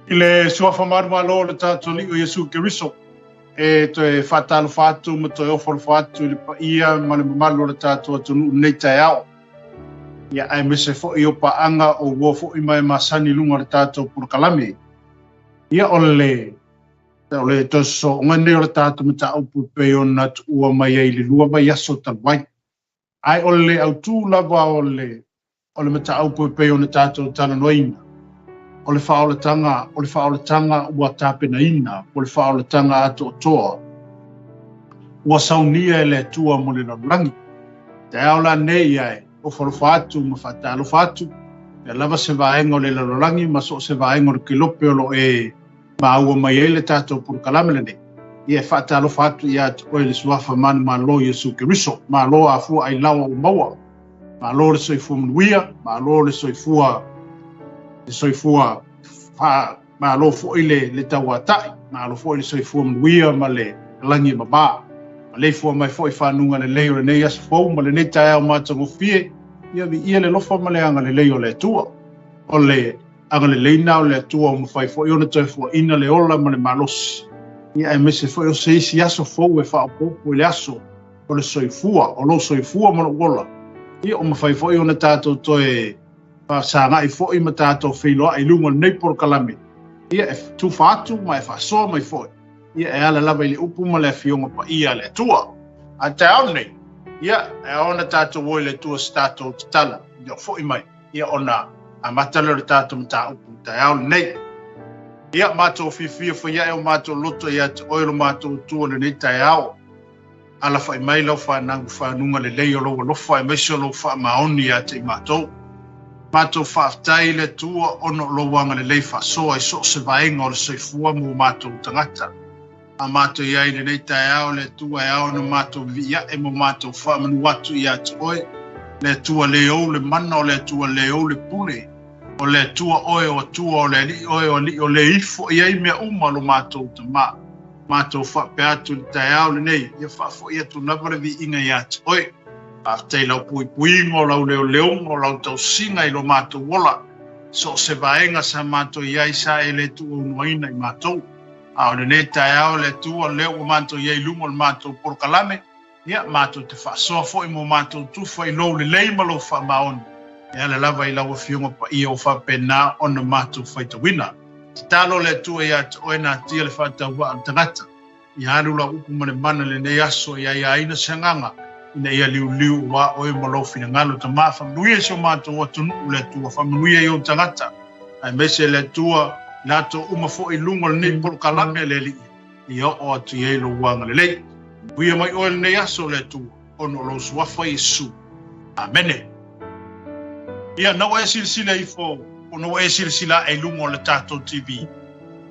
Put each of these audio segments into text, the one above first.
I le suafa manumalo o le tatou Alii o Iesu Keriso, e toe faatalofa atu ma toe ofo alofa atu i le paia ma le mamalu o le tatou atunuu i lenei taeao. Ia, aemaise foi o paaga o uo foi ma e masani i luga o le tatou polokalame. Ia, o le o le toe sosooga lenei o le tatou mataupu e pei ona tuua mai ai i le 2 vaiaso talu ai. Ae o le autū lava o le o le mataupu e pei ona tatou talanoaina, o le faaolataga, o le faaolataga ua tapenaina, po o le faaolataga atoatoa ua saunia e le Atua mo le lalolagi. Taeao la nei ae ofo alofa atu ma faatalofa atu, ia lava se vaega o le lalolagi ma so o se vaega o le kelope o lo o e maua mai ai le tatou polokalame lenei. Ia e faatalofa atu ia te oe le suafa manumalo Iesu Keriso. Malo afua ai lawa ua maua. Malo le soifua manuia, malo le soifua le soifua fa malo foi le le tauatai, malo foi le soifua manuia ma le lagi e mamā. Maleifua mai foi fanuga lelei o lenei aso fou ma lenei taeao matagofie, ia viia le alofa ma le agalelei o le Atua. O le agalelei na o le Atua ua mafai foi ona toe fuaina le ola ma le malosi. Ia aemaise foi o se isi aso fou e faaopoopo i le aso o le soifua, o lou soifua ma lou ola. Ia ua mafai foi ona tatou toe faafesagai foi ma tatou feiloai i luga o lenei polokalame. Ia e tufa atu ma e faasoa mai foi. Ia e ala lava i le upu ma le afioga paia a le Atua. A taeao lenei, ia e ao ona tatou o i le Atua se tatou tatalo, ia foi mai. Ia ona amata lea o le tatou mataupu i le taeao lenei. Ia matou fiafia fai ae o matou loto ia te oe lo matou Atua i lenei taeao. Alafai mai lau fanau fanuga lelei o lou alofa aemaise o lou faamaoni ia te i matou. Matou faafetai i le Atua ona o lou agalelei faasoa i so o se vaega o le soifua mo matou tagata. A matou i ai i lenei taeao, le Atua e ao ona matou vivii ae ma matou faamanu atu ia te oe, le Atua le ou le mana, o le Atua le ou le pule, o le Atua oe o Atua, o le Alii oe o Alii, o le ifo i ai mea uma lo matou Tama. Matou faapea atu i le taeao lenei, ia faafoi atu lava le viiga ia te oe. Faafetai i lau puipuiga, o lau leoleoga, o lau tausiga i lo matou ola. So o se vaega sa matou i ai sa e le tuuaunoaina i matou. A o lenei taeao le Atua, lea ua matou i ai i luga o le matou polokalame, ia matou te faasoa foi mo matou tufa i lou lelei ma lou faamaoni, e ala lava i lau Afioga paia ua faapena ona matou faitauina. Tatalo le Atua ia te oe natia le faatauvaa o le tagata. Ia alu lau upu ma le mana i lenei aso ia aiaina se agaga ina ia liuliu aua oe ma lou finagalo. Tama, faamanuia i si o matou atunuu le Atua, faamanuia i ou tagata, aemaise le Atua i latou uma foi i luga o lenei polokalame le Alii, ia oo atu i ai lou agalelei. Manuia mai oe lenei aso le Atua, ona o lou suafa Iesu. Amene. Ia, na ua e silasila ifo, ona ua e silasila ae i luga o le tatou TV,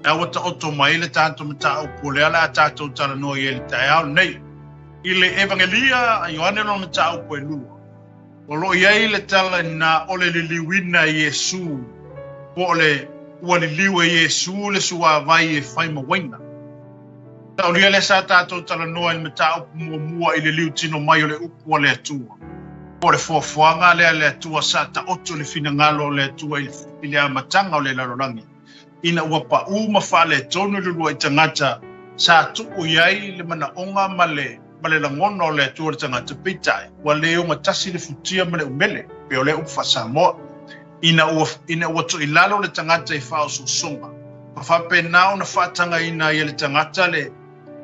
lea ua taoto mai le tatou mataupu o lea o le a tatou talanoa i ai i le taeao lenei. I le Evagelia a Ioane lona mataupu e 2, o lo o i ai le tala ina o le liliuina e Iesu, po o le ua liliu e Iesu le suavai e fai ma uaina. Taulia lea sa tatou talanoa i le mataupu muamua i le liutino mai o le upu a le Atua. Po o le foafoaga lea a le Atua sa taoto i le finagalo o le Atua i le amataga o le lalolagi, ina ua paū ma faaletonu le uluai tagata sa tuu i ai le manaoga ma le ma le lagona o le Atua i le tagata, peitai, ua le ogatasi le futia ma le umele, pei o lea upu faa-Samoa. Ina ua, ina ua toilalo le tagata i faaosoosoga, ma faapena ona faatagaina ai e le tagata le,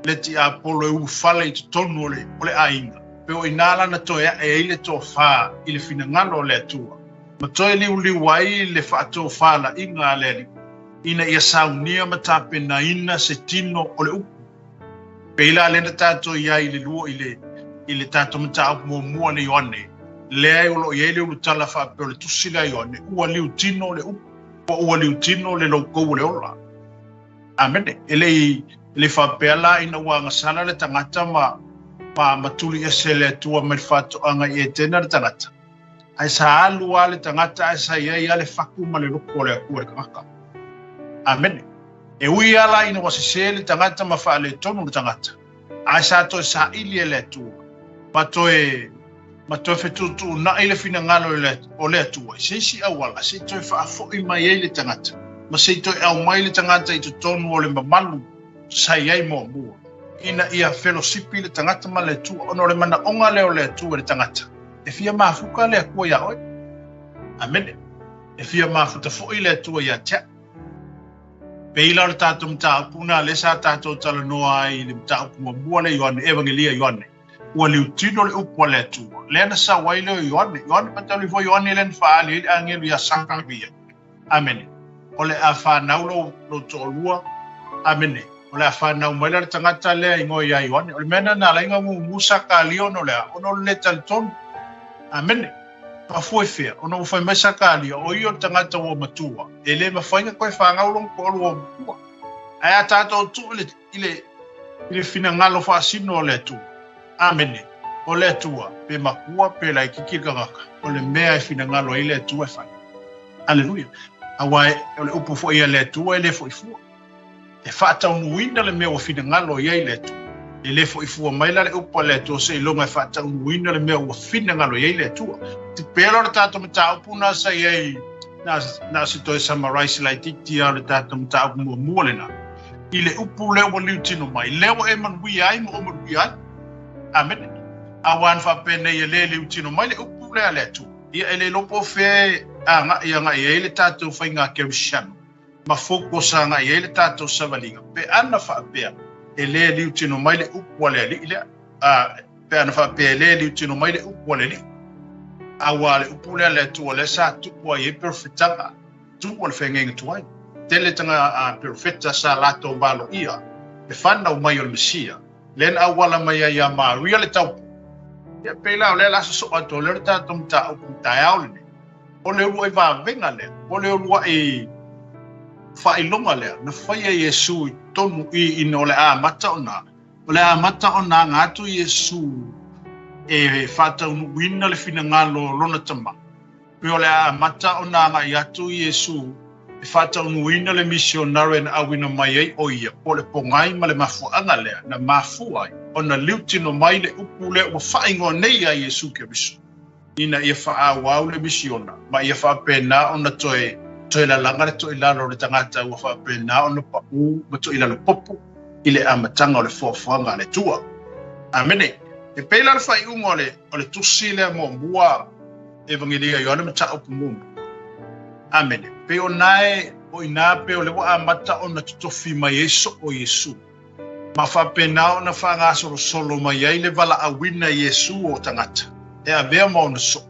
le tiapolo e ulufale i totonu o le, o le aiga, pei o i ina lana toe ae ai le tofa i le finagalo o le Atua, ma toe liuliu ai le faatofalaiga a le Alii, ina ia saunia ma tapenaina se tino o le upu. Pei la lea na tatou i ai i le lua i le i le tatou mataupu muamua le Ioane, lea o lo o i ai le ulutala faapea o le tusi lea a Ioane, ua liutino le upu, po ua liutino le loukou o le ola. Amene. E le i e le faapea la ina ua agasala le tagata ma ma ma tuli ese le Atua mai le faatoaga i Etena le tagata. Ae sa alu lava le tagata ae sa i ai lava le faku ma le loto o le Atua i le tagata. Amene. E ui lava la ina ua sesē le tagata ma faaletonu le tagata, ae sa toe saili e le Atua, ma toe, ma toe fetuutuunai le finagalo o le Atua i se isi auala se i toe faafoi mai ai le tagata. Ma se i toe aumai le tagata i totonu o le mamalu sa i ai muamua, ina ia felosipi le tagata ma le Atua, ona o le manaoga lea o le Atua i le tagata, e fia mafuta le Atua iā oe. Amene. E fia mafuta foi le Atua ia te au. Pei la o le tatou mataupu lena lea sa tatou talanoa ai i le mataupu muamua lea Ioane, Evangelia Ioane, ua liutino le upu a le Atua, lea na sau ai lea o Ioane. Ioane patali foi Ioane lea na faaali ai le agelu ia Sakaria. Amene. O le a fanau lou, lou toalua. Amene. O le a fanau mai la le tagata lea igoa ia Ioane. O le mea lena na ala ai ona gugu Sakaria ona o le a? Ona o le le talitonu. Amene. Mafua i fea? Ona ua fai mai Sakaria, o ia o le tagata ua matua, e le mafai ona toe fanau lona toalua matua. Ae a tatou tuu i le, i le, i le finagalo faasino o le Atua. Amene. O le Atua, pe matua pe laitiiti le tagata, o le mea e finagalo ai le Atua e fai. Aleluia. Aua o le upu foi a le Atua e le foi fua. E faataunuuina le mea ua finagalo i ai le Atua. E le foi fua mai la le upu a le Atua seiloga e faataunuuina le mea ua finagalo i ai le Atua. Te pēlā o le tatou mataupu na sa i ai, na, na se toe summarize laitiiti lava o le tatou mataupu muamua lena. I le upu lea ua liutino mai, lea ua e manuia ai ma ou manuia ai. Amene. Aua na faapenei e le liutino mai le upu lea a le Atua. Ia e le iloa po o fea e agai agai ai le tatou faiga kerisiano ma focus agai ai le tatou savaliga pe ana faapea e le liutino mai le upu a le Alii lea, a, pe ana faapea e le liutino mai le upu a le Alii. Aua le upu lea a le Atua lea sa tupu ai ai perofetaga, tupu o le feagaiga tuai. Tele taga a perofeta sa latou valoia le fanau mai o le Mesia, lea na auala mai ai ia Maria le taupo. Ia pei la o lea la sosoo atu o lea o le tatou mataupu i le taeao lenei. O le uluai vavega lea, o le uluai faailoga lea na faia Iesu i totonu i ina o le amata ona, o le amata ona aga atu Iesu e faataunuuina le finagalo o lona Tama. Pe o le a amata ona agai atu Iesu e faataunuuina le misionare na auina mai ai o ia, po o le pogai ma le mafuaaga lea na mafua ai ona liutino mai le upu lea ua faaigoa nei ia Iesu Keriso, ina ia faaauau le misiona ma ia faapena ona toe toe lalaga le toilalo o le tagata ua faapena ona paʻū ma toilalo popo i le amataga o le foafoaga a le Atua. Amene. E pei la le faaiuga o le, o le tusi lea muamua Evangelia Ioane mataupu muamua. Amene. Pei o nae o ina pe o le ua amata ona totofi mai ai soo Iesu. Ma faapena ona faagasolosolo mai ai le valaauina Iesu o tagata e avea ma ona soo.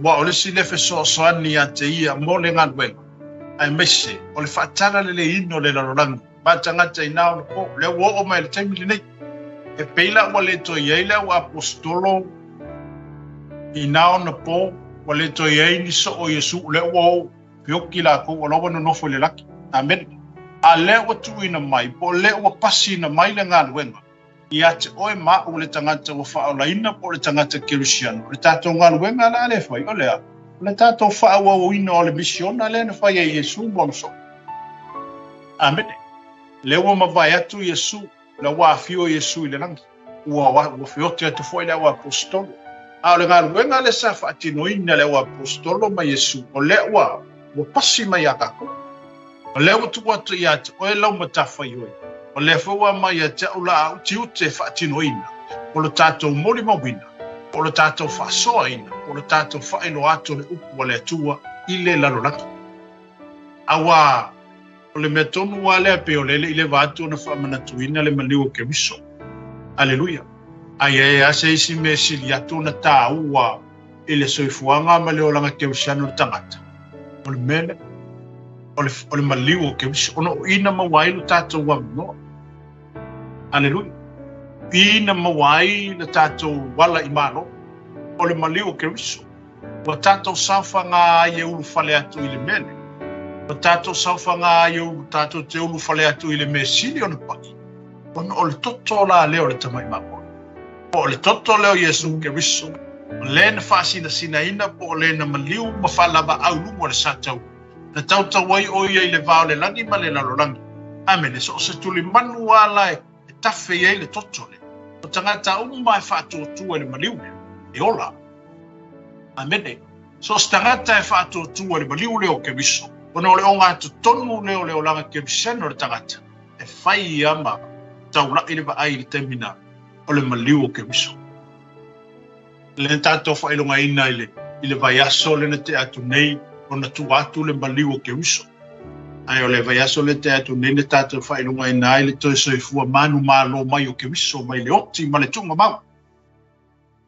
Ua o le isi lea fesoasoani ia te ia mo le galuega, aemaise o le faatalaleileina o le lalolagi ma tagata inā ona po, lea ua oo mai i le taimi lenei. E pei la ua le toe i ai le au aposetolo inā ona po, ua le toe i ai ni soo o Iesu, lea ua oo feoki lakou, o la ua nonofo i le laki. Amene. A lea ua tuuina mai, po o lea ua pasiina mai le galuega, ia te oe ma au le tagata ua faaolaina po o le tagata kerisiano, o le tatou galuega la lea e fai, o le a? O le tatou faaauauina o le misiona lea na fai e Iesu ma ona soo. Amene. Lea ua mavae atu Iesu, lea ua afio Iesu i le lagi, ua, ua feote atu foi le au aposetolo. A o le galuega lea sa faatinoina le au aposetolo ma Iesu, o lea ua, ua pasi mai ia tatou. O lea ua tuu atu ia te oe lau matafaioi, o lea foi ua aumai ia te au la au tiute e faatinoina, o lo tatou molimauina, po o lo tatou faasoaina, po o lo tatou faailoa atu o le upu a le Atua i le lalolagi. Aua o le mea tonu lava lea pei o lea e le i leva atu ona faamanatuina le maliu o Keriso. Aleluia! A i ai lava se isi mea e sili atu ona taua i le soifuaga ma le olaga kerisiano o le tagata, o le mea lea, o le, o le maliu o Keriso, ona o i na maua ai lo tatou avanoa. Aleluia. I na maua ai le tatou ala i Malo, o le maliu o Keriso. Ua tatou saofaga ai e ulufale atu i le mea lea. Ua tatou saofaga ai e ulu tatou te ulufale atu i le mea sili ona paʻi, ona o le toto la lea o le tamai mamoe. Po o le toto lea o Iesu Keriso, o le na faasinasinaina po o le na maliu ma faalavaau luga o le sa taua, na tautau ai o ia i le va o le lagi ma le lalolagi. Amene. So o se tulimanu lava la e tafe i ai le toto lea, o tagata uma e faatuatua i le maliu lea, e ola. Amene. So o se tagata e faatuatua i le maliu lea o Keriso. Ona o le ogatotonu lea o le olaga kerisiano o le tagata e fai ia ma taula'i le vaai i le taimi na o le maliu o Keriso. Lea na tatou faailogaina i le, i le vaiaso lea na tea atu nei ona tua atu le maliu o Keriso. Ae o le vaiaso lea tea atu nei na tatou faailogaina ai le toe soifua manumalo mai o Keriso mai le oti ma le tuugamau.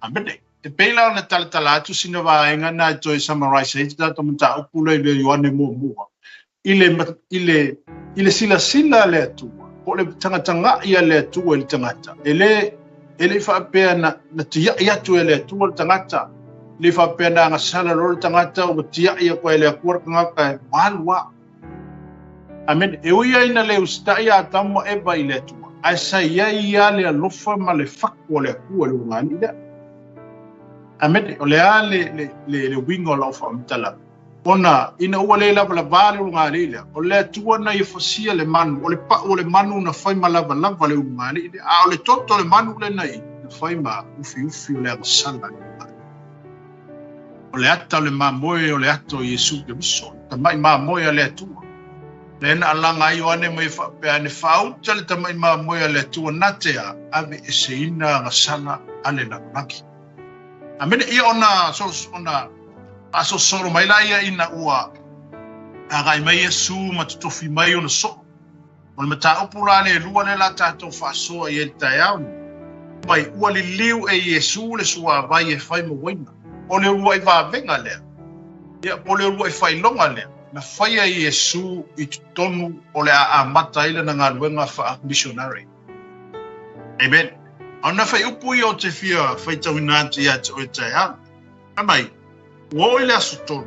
Amene. E pei la ona talatala atu sina vaega na e toe summarize ai te tatou mataupu lea i le Ioane muamua, i le, i le, i le silasila a le Atua, po o le tagatagai a le Atua i le tagata, e le, e le i faapea na, na tiai atu e le Atua le tagata, e le i faapea na agasala loa le tagata ua tiai atu e le Atua le tagata e ua alu lava. Amene. E ui ai ina le usitai a Atamu ma Eva i le Atua, ae sa i ai lava le alofa ma le fatu o le Atua i le ulugalii lea. Amene. O le a le, le, le, le uiga o lau faamatalaga? Ona, ina ua le lavalava le ulugalii lea, o le Atua na ia fasia le manu, o le pau o le manu na fai ma lavalava le ulugalii lea, a o le toto o le manu lea na i, na fai ma ufiufi o le agasala i le ulugalii. O le ata o le mamoe o le ata o Iesu Keriso, le tama'i mamoe a le Atua. Lea na alaga ai Ioane ma ia faapea ane, Faauta le tama'i mamoe a le Atua na te a aveeseina agasala a le lalolagi. Amene. Ia ona, ona faasolosolo mai laia ina ua agai mai Iesu ma totofi mai ona soo. O le mataupu la le lua lea la tatou faasoa i ai le taeao lenei. Mai, ua liliu e Iesu le suavai e fai ma uaina. O le uluai vavega lea, ia, po o le uluai faailoga lea, na faia e Iesu i totonu o le a amata ai lana galuega faa-missionary. Amen. A o nā whaiupu ia o te fia whaitauina atu ia te oe taeao. Fai mai, Ua oo i le aso tolu,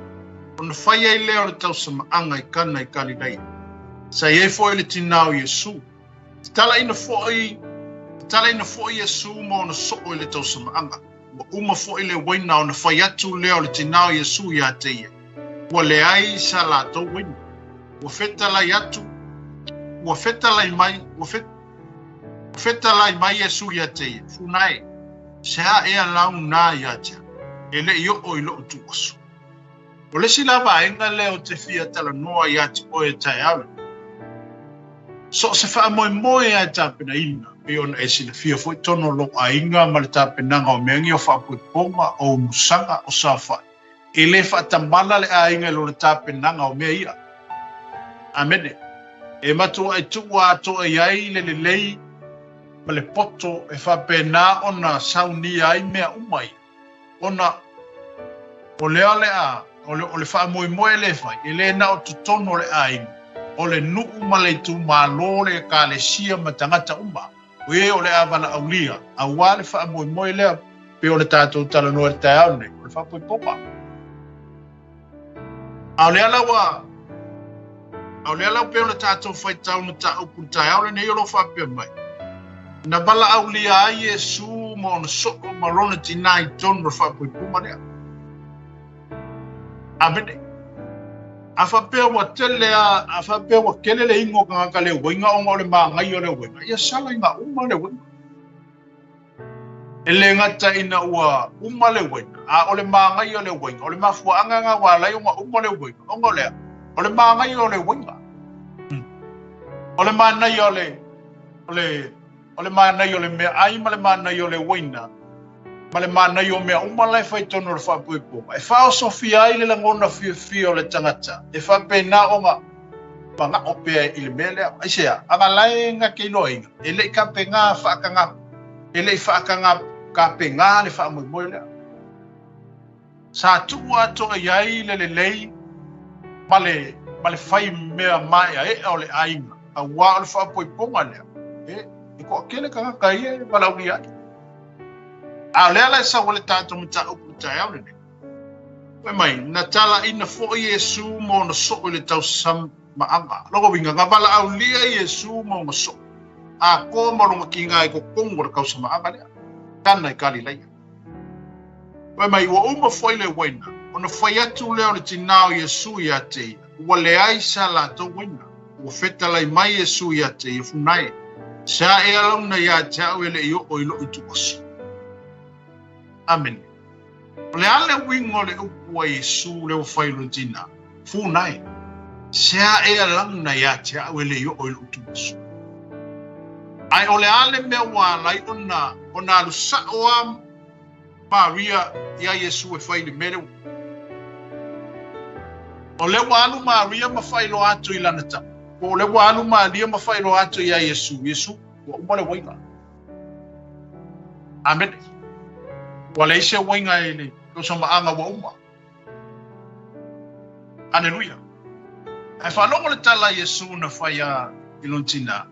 ona fai ai lea o le tausamaaga i Kana i Kalilaia. Sa i ai foi le tinā o Iesū. Tatalaina foi, tatalaina foi Iesū ma ona soo i le tausamaaga. Ua uma foi le uaina ona fai atu lea o le tinā o Iesū iā te ia, Ua leai sa latou uaina. Ua fetalai atu, ua fetalai mai, ua fetalai mai Iesū iā te ia, Funa e, se a ea lau na ia te au, e le i oo i loʻu tuaso. O le isi la vaega lea ou te fia talanoa ia te oe taeao lenei. So o se faamoemoe a e tapenaina, pei ona e silafia foi tonu o lou aiga ma le tapenaga o mea ia o faapoipoga, o umusaga, o saofai. E le faatamala le aiga i lona tapenaga o mea ia. Amene. E matuai tuua atoa i ai le lelei ma le poto e faapena ona saunia ai mea uma ia, ona o lea o le a, o le, o le faamoemoe lea e fai, e le na o totonu o le aiga, o le nuu ma le itumalo, le ekalesia ma tagata uma, o e o le a valaaulia, auā le faamoemoe lea, pei o le tatou talanoa i le taeao lenei, o le faapoipoga. A o lea la ua, a o lea la pei ona tatou faitau mataupu i le taeao lenei o lo o faapea mai, na valaaulia ai Iesu ma ona soo ma lona tinā i totonu o le faapuipuga lea. Amene. A faapea ua tele a, a faapea ua kele le igo o tagata le uaiga ona o le māgaia o le uaiga, ia sala ina uma le uaiga. E le gata ina ua uma le uaina, a o le māgaia o le uaina, o le mafuaaga lena ua ala ai ona uma le uaina, ona o le a? O le māgaia o le uaina. O le mānaia o le, o le, o le mānaia o le meaai ma le mānaia o le uaina, ma le mānaia o mea uma la e fai tonu o le faapoipoga, e faaosofia ai le lagona fiafia o le tagata, e faapena ona manao pea i le mea lea. Aisea? Aga la e na te iloaina, e le i kapegā faataga, e le i faataga kapegā le faamoemoe lea. Sa tuu atoa i ai le lelei ma le, ma le fai mea maeaea o le aiga, auā o le faapoipoga lea, e, e toatele tagata ia e valaaulia ai. A o lea la e sau ai le tatou mataupu i le taeao lenei. Fai mai, na talaina foi Iesu ma ona soo i le tausamaaga. Lona uiga, na valaaulia Iesu ma ona soo, atoa ma lona tiga i totonu o le tausamaaga lea, Kana i Kalilaia. Fai mai, ua uma foi le uaina, ona fai atu lea o le tinā o Iesu ia te ia, ua leai sa latou uaina. Ua fetalai mai Iesu ia te ia, Funae, se a ea launa ia te au e le i oo i lou ituaso. Amene. O le a le uiga o le upu a Iesu lea ua fai i lona tinā? Funae. Sea ea launa iā te a'u e le i oo i lo'u tuaso. Ae o le a le mea ua ala ai ona ona alu sa'o a Maria iā Iesu e fai i le mea lea ua. O lea ua alu Maria ma faailoa atu i lana tama, po o lea ua alu Maria ma faailoa atu iā Iesu, Iesu, ua uma le uaiga. Amene. Ua leai se uaiga i le tausamaaga ua uma. Aleluia. Ae faalogo le tala a Iesu na fai a i lona tinā,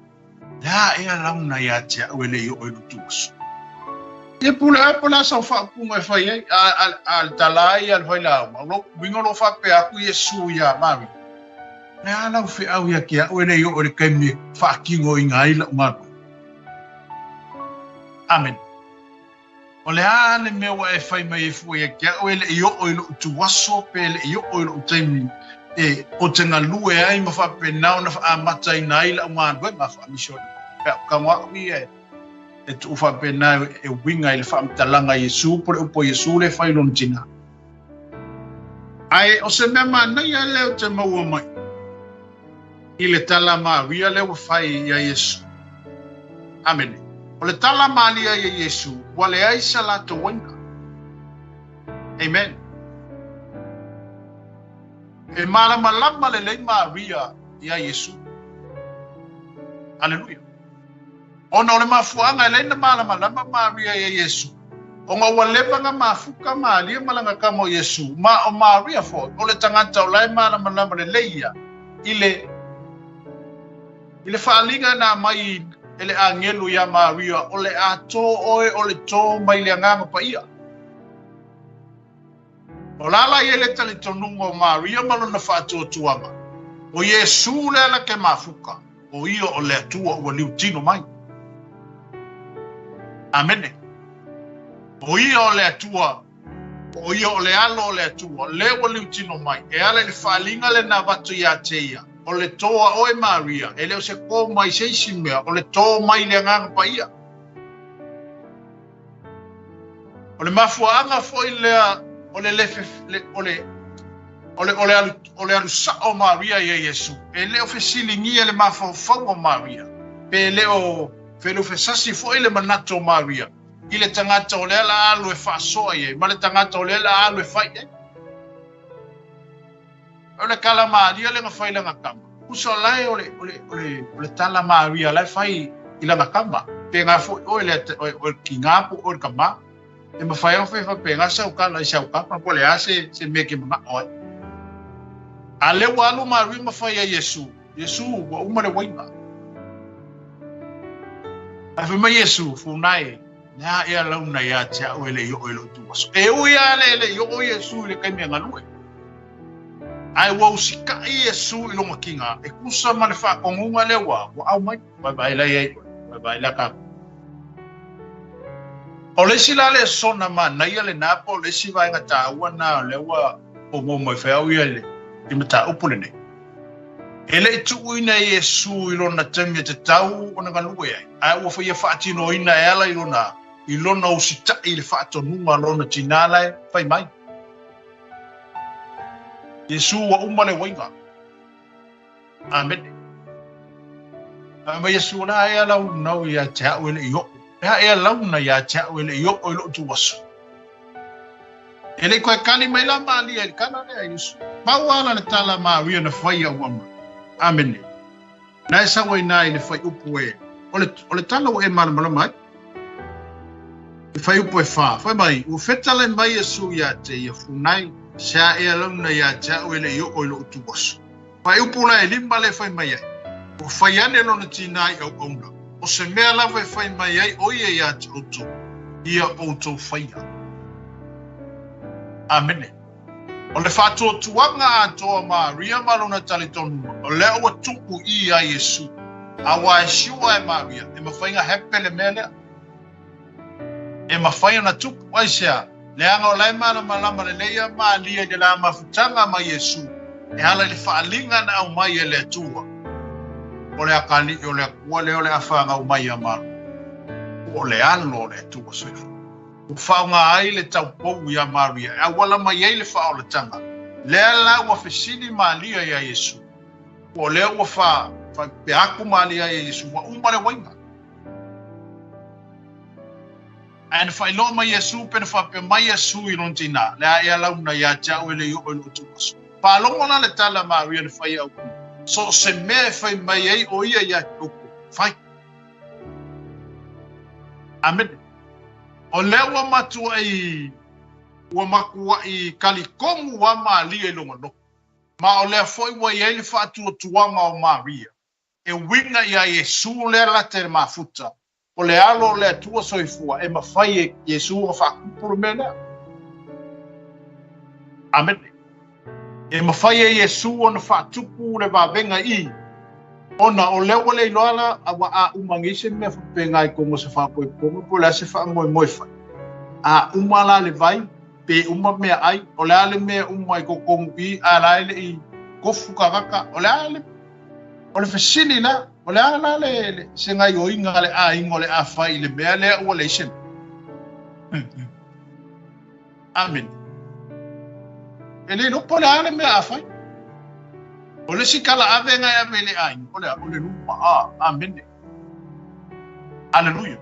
Le a ea launa iā te a'u e le i oo i lo tuaso? Ia pule oe po o le a sau faaupuga e fai ai, a, a, a le tala ai a le failauga, o lou uiga o lo o faapea atu Iesu iā Maria, Le a lau feau ia te a'u e le i oo i le taimi e faatinoina ai la'u galuega? Amene. O le a le mea ua e fai mai ai fua ia te a'u e le i oo i lo'u tuaso pe le i oo i lo'u taimi e o te galue ai ma faapena ona fa'amataina ai la'u galuega fa'amisione? Pe a'u tago a'u ia e tu'u faapena e uiga i le fa'amatalaga a Iesu po le upu a Iesu le fai i lona tinā. Ae o se mea manaia lea ou te maua mai i le tala a Maria lea ua fai iā Iesu. Amene. O le tala a Maria iā Iesu, ua leai sa latou aiga. Amen. E malamalama lelei Maria iā Iesu. Aleluia. Ona o le mafuaaga e leai na malamalama Maria ia Iesu, ona ua leva na mafuta Maria ma lana tama o Iesu, ma o Maria foi o le tagata o la e malamalama lelei ia i le i le faaaliga na aumai e le agelu ia Maria, o le a tō oe o le tō mai le Agaga Paia. O la la i le talitonuga o Maria ma lona faatuatuaga, o Iesu le ala ke mafuka, o ia o le Atua ua liutino mai. Amene. O ia o le Atua, o ia o le Alo o le Atua, le ua liutino mai, e ala i le faaaliga lena avatu iā te ia, o le tō a oe Maria, e le o se tō mai se isi mea, o le tō mai le Agaga Paia. O le mafuaaga foi lea o le le o le o le o le alu o le alu sa'o o Maria ia Iesu, e le o fesiligia le mafaufau o Maria, pe le o felufesasi foi le manatu o Maria i le tagata o lea la alu e faasoa i ai ma le tagata o lea la alu e fai i ai. O le tala Maria lea na fai i lana tama. Uso la e o le, o le, o le, o le tala Maria la e fai i lana tama. Pēnā foi oe le, oe, oe le tinā po oe le tamā. E mafai ona fai faapena sau tala i sau tama po o le a se, se mea e te mana'o ai. A lea ua alu Maria ma fai ai Iesu, Iesu, ua uma le uaiga. Ae fai mai Iesu, Funai, Le a ea launa iā te a'u e le i oo i lo'u tuaso. E ui a le le i oo Iesu i le taimi e galue. Ae ua usita'i Iesu i lona tiga e tusa ma le faatonuga lea ua ua aumai. Vaevae la iai oe, vaevae la tatou. O le isi la lesona manaia lenā po o le isi vaega taua na o lea ua ou maua mai fai au ia i le mataupu lenei. E le i tuuina e Iesu i lona taimi e tatau ona galue ai, ae ua ia faatinoina e ala i lona, i lona usitaʻi i le faatonuga a lona tinā la e fai mai. Iesu ua uma le uaiga. Amene. Fai mai Iesu, o le a ea lau nau ia te a'u e le i oo? Le a ea launa ia te a'u e le i oo i lo'u tuaso? E le i toe kali mai la Malia i le tala lea a Iesu. Pau ala le tala a Maria na fai ia ua ma. Amene. Na e sau ai na i le fuaiupu e, o le, o le tala ua e malamalama ai. I fuaiupu e whā. Fai mai, ua fetalai mai Iesu ia te ia funai, se a ea launa ia te a'u e le i oo i lo'u tuaso. Fuaiupu la e lima le fai mai ai, ua fai ane lona tinā i auauna, o se mea lava e fai mai ai ʻo ia iā te ʻoutou, ia ʻoutou faia. Amene. O le faatuatuaga atoa Maria ma lona talitonuga, o lea ua tupu i iā Iesu, a ua e sure e Maria, e mafai ona happen le mea lea. E mafai ona tupu. Aisea? Leaga o la e malamalama lelei a Malia i le la mafutaga ma Iesu, e ala i le faaaliga na aumai e le Atua. O le akalii o le Atua lea o le a fanau mai ia Malo. O le alo o le Atua Soifua. Ua faaaoga ai le taupou iā Maria e auala mai ai le faaolataga. Lea la ua fesili Malia iā Iesu. O lea ua fa, faapea atu Malia ia Iesu, ua uma le uaiga. Ae na faailoa mai Iesu pe na faapea mai Iesu i lona tinā, Le a ea launa ia te au e le i oo i lou tou aso. Faalogo la le tala a Maria na fai au i, So o se mea e fai mai ai o ia ia te outou, fai. Amene. O lea ua matuai, ua matuai talitonu a Maria i lona loto. Ma o lea foi ua i ai le faatuatuaga o Maria e uiga iā Iesu lea lata i le mafuta, o le Alo o le Atua soifua, e mafai e Iesu ona faatupu le mea lea. Amene. E mafai e Iesu ona faatupu le vavega i, ona o lea ua le iloa la, a ua a uma nei se mea faapena i totonu o se faapoipoiga po o le a se faamoemoe fai. A uma la le vai, pe uma meaai, o le a le mea uma i totonu i, a la e le i kofu tagata, o le a le, o le fesili la, o le a la le, le se gaioiga a le aiga o le a fai i le mea lea ua leai se mea. Amene. E le iloa po o le a le mea a fai. O le isi tala ave na e ave i le aiga, o le a, o le luma, a, amene. Aleluia.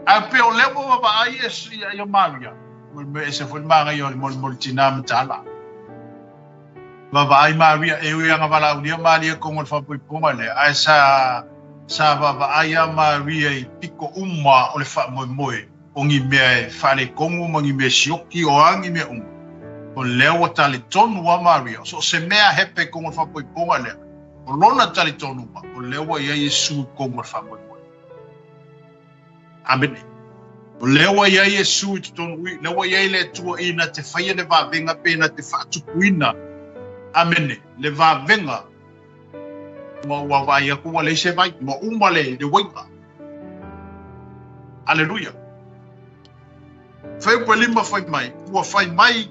Ae pei o lea ua vaavaai ia, ia Maria, mo le mea ese foi le manaia o le molimoli tinā mataala. Vaavaai Maria, e ui ana valaaulia Maria tonu o le faapoipoga lea, ae sa, sa vaavaai a Maria i piko uma o le faamoemoe o ni mea e faaletonu ma ni mea sioki o a ni mea uma. O lea ua talitonu a Maria, so o se mea hepe tonu o le faapoipoga lea, O lona talitonuga, o lea ua i ai Iesu i totonu o le faamoemoe. Amene. O lea ua i ai Iesu i totonu i, lea ua i ai le Atua i na te faia le vavega pe na te faatupuina. Amene. Le vavega ma ua vaai atu ua leai se vai, ua uma le, le uaiga. Aleluia. Fuaiupu e lima fai mai, ua fai mai,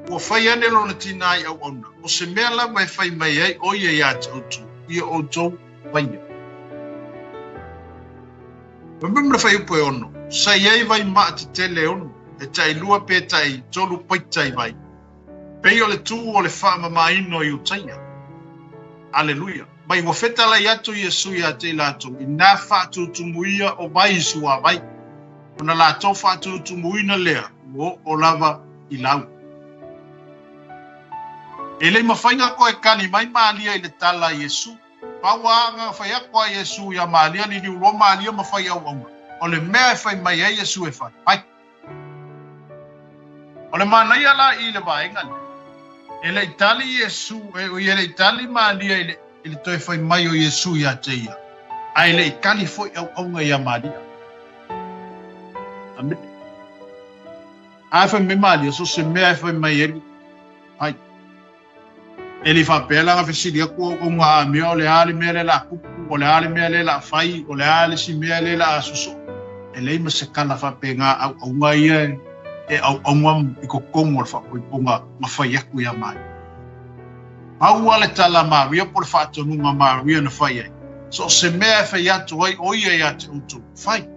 ua fai ane lona tinā i auauna, o se mea lava e fai mai ai ʻo ia iā te outou, ia ʻoutou faia. Fai mai ma le fuaiupu e ono, sa i ai vai maa tetele e ono, e tailua pe taitolu paita i vai, pei o le tū o le faamamaina o Iutaia. Aleluia. Mai ua fetalai atu Iesu iā te i latou, inā faatutumuia o vai i suāwai. Ona latou faatutumuina lea, ua oo lava i lau. E le i mafai na toe kali mai Malia i le tala a Iesu. Pau a na fai atu a Iesu iā Malia, liliu loa Malia ma fai auauna. O le mea e fai mai ai Iesu e fai, fai. O le manaia la i le vaega lea, e le i tali Iesu, e ui e le i tali Malia i le, i le toe fai mai o Iesu iā te ia, a e le i kali foi auauna iā Malia. Amene. A e fai mai Malia, so se mea e fai mai e, fai. E le i faapea la na fesili atu auauna a mea o le a le mea lea la tupu, o le a le mea lea la fai, o le a le isi mea lea la sosoo. E leai ma se tala faapena auauna ia e auauna i totonu o le faapoipoga na fai atu iā Maria. Pau lava le tala a Maria po o le faatonuga a Maria na fai ai, so o se mea e fai atu ai ʻo ia iā te ʻoutou, fai.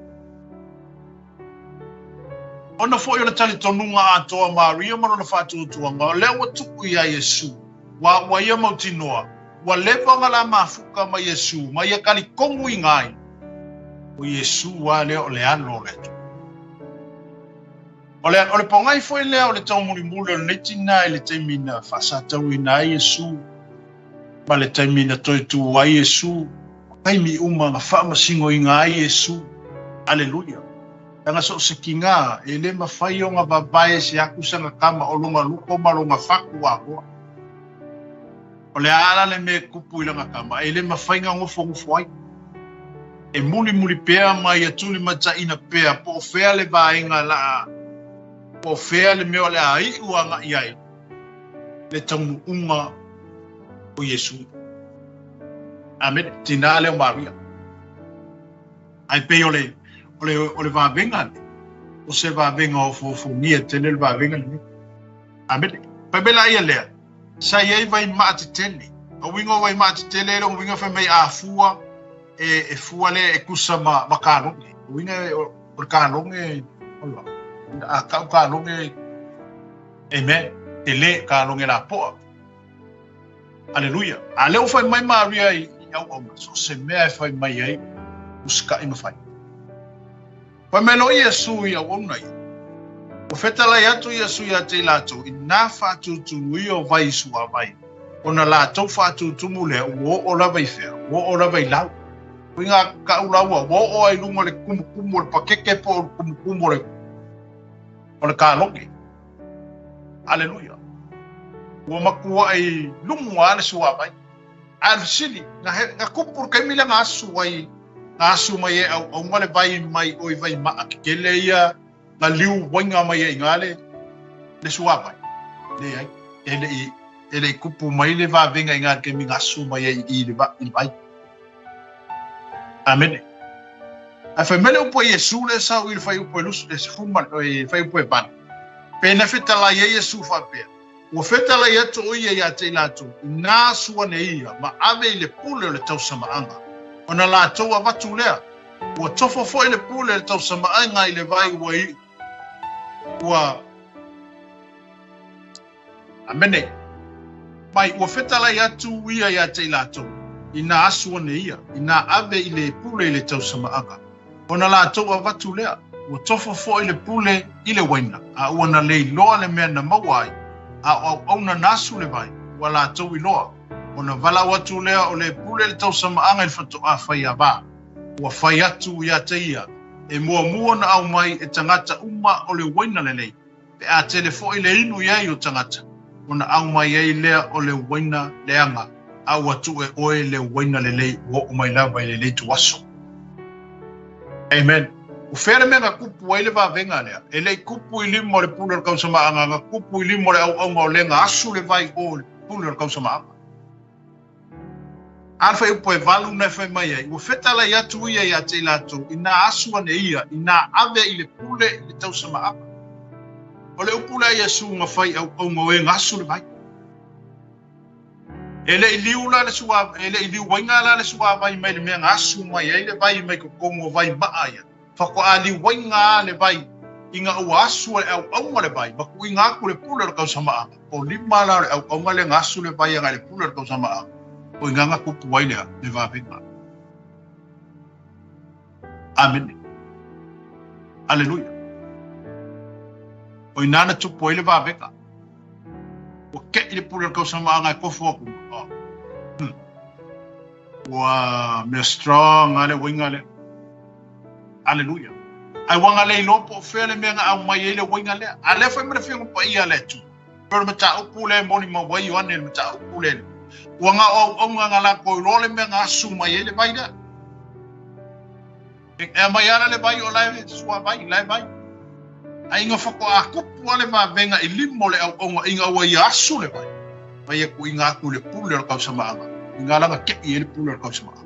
Ona foi o le talitonuga atoa o Maria ma lona faatuatuaga, o lea ua tupu iā Iesu, ua ua ia mautinoa, ua leva ona la mafuka ma Iesu, ma ia talitonu i gai, o Iesu lava lea o le Alo o le Atua. O le, o le pogai foi lea o le taumulimuli o lenei tinā i le taimi na faasatauina ai Iesu, ma le taimi na toe tū ai Iesu, o taimi uma na faamasinoina ai Iesu. Aleluia! Leaga so o se kigā, e le mawhai ona vavae se atu sana tama o lona luko ma lona fatu atoa. O le a la le mea e tupu i lana tama, e le mawhai na nofonofo ai. E mulimuli pea ma ia tulimataʻina pea po o fea le vaega la po o fea le mea o le a iʻu agaʻi ai le taunuuga o Iesu. Amene. Tinā lea o Maria. Ae pei o le, o le, o le vavega lea, o se vavega ofoofogia tele le vavega lenei. Amene. Fai mai la ia lea, sa i ai vai maa tetele. O uiga o vai maa tetele e lona uiga fai mai a fua, e, e fua lea e tusa ma, ma kaloge. O uiga o, o le kaloge, ola, a kau kaloge, amen, tele kaloge lapoa. Aleluia. A lea ua fai mai Maria i auauna, so o se mea e fai mai ai, usita'i ma fai. Fai mai loa Iesu i auauna ia. Ua fetalai atu Iesu ia te i latou, inā faatutumuia o vai i suavai, ona latou faatutumu lea ua oo lava i fea? Ua oo lava i lau. Uiga ka'u laua, ua oo ai luga o le kumukumu o le pakeke po o le kumukumu o le o le kaloge. Aleluia. Ua matua'i lumu lava le suavai. Ae o le fesili, na, he, na kupu le taimi lea na asu ai, na asu mai ai auauna le vai mai o i vaimaa tetele ia na liu uaiga mai ai i ina le, le suavai? Leai, e le i, e le i kupu mai le vavega i ina i le taimi na asu mai ai i i le, i le vai. Amene. Ae fai mai le upu a Iesu lea sau i le fuaiupu e lusu, e sefulu ma le fuaiupu e valu. Pe na fetalai ai Iesu faapea, Ua fetalai atu o ia ia te i latou, inā asu ane ia ma ave i le pule o le tausamaaga. Ona latou avatu lea, ua tofo foi le pule o le tausamaaga i le vai ua ua Amene. Mai, ua fetalai atu ia ia te i latou, inā asu ane ia, inā ave i le pule i le tausamaaga. Ona latou avatu lea, ua tofo foi le pule i le uaina, a ua na lei loa le mea na maua ai, a o auauna na asu le vai, ua latou iloa. Ona valaau atu lea o le pule i le tausamaaga i le fatoʻā faiava, ua fai atu ia te ia, e muamua ona aumai e tagata uma o le uaina lelei, pe a tele foi le inu i ai o tagata, ona aumai ai lea o le uaina leaga, a ua tuu e oe le uaina lelei ua oo mai lava i lenei ituaso. Amen. O fea le mea na kupu ai le vavega lea? E le i kupu i lima o le pule o le kausamaaga, na kupu i lima o le auauna o le na asu le vai o le pule o le kausamaaga. A le fuaiupu e valu na e fai mai ai, ua fetalai atu ia ia te i latou, inā asu ane ia, inā ave i le pule i le tausamaaga. O le upu lea a Iesu na fai auauna o e na asu le vai. E le i liu la le sua, e le i liu uaiga la le suavai mai le mea na asu mai ai le vai mai totonu o vai maa ia. Faatoa liu uaiga a le vai ina ua asu e le auauna le vai ma tuuina atu le pule o le tausamaaga. O lima la o le auauna lea na asu le vai agai le pule o le tausamaaga. O i ina na tupu ai le, le vavega. Amene. Aleluia. O ina na tupu ai le vavega. Ua keʻi le pule o le tausamaaga e kofo atu. Oh. Ua mea strong a le uiga lea. Aleluia. Ai ua na le iloa po o fea le mea na aumai ai le uiga lea. A lea fai mai le Afioga Paia a le Atua. Pei o le mataupu lea e molimau ai Ioane i le mataupu lea. Ua na o auauna na latou iloa le mea na asu mai ai le vai lea. E aumai lava le vai o la e suavai, la e vai. Ae ina faatoa tupu lava le vavega i lima o le auauna ina ua ia asu le vai, mai e tuuina atu i le pule o le tausamaaga, ina la na teʻi ai le pule o le tausamaaga.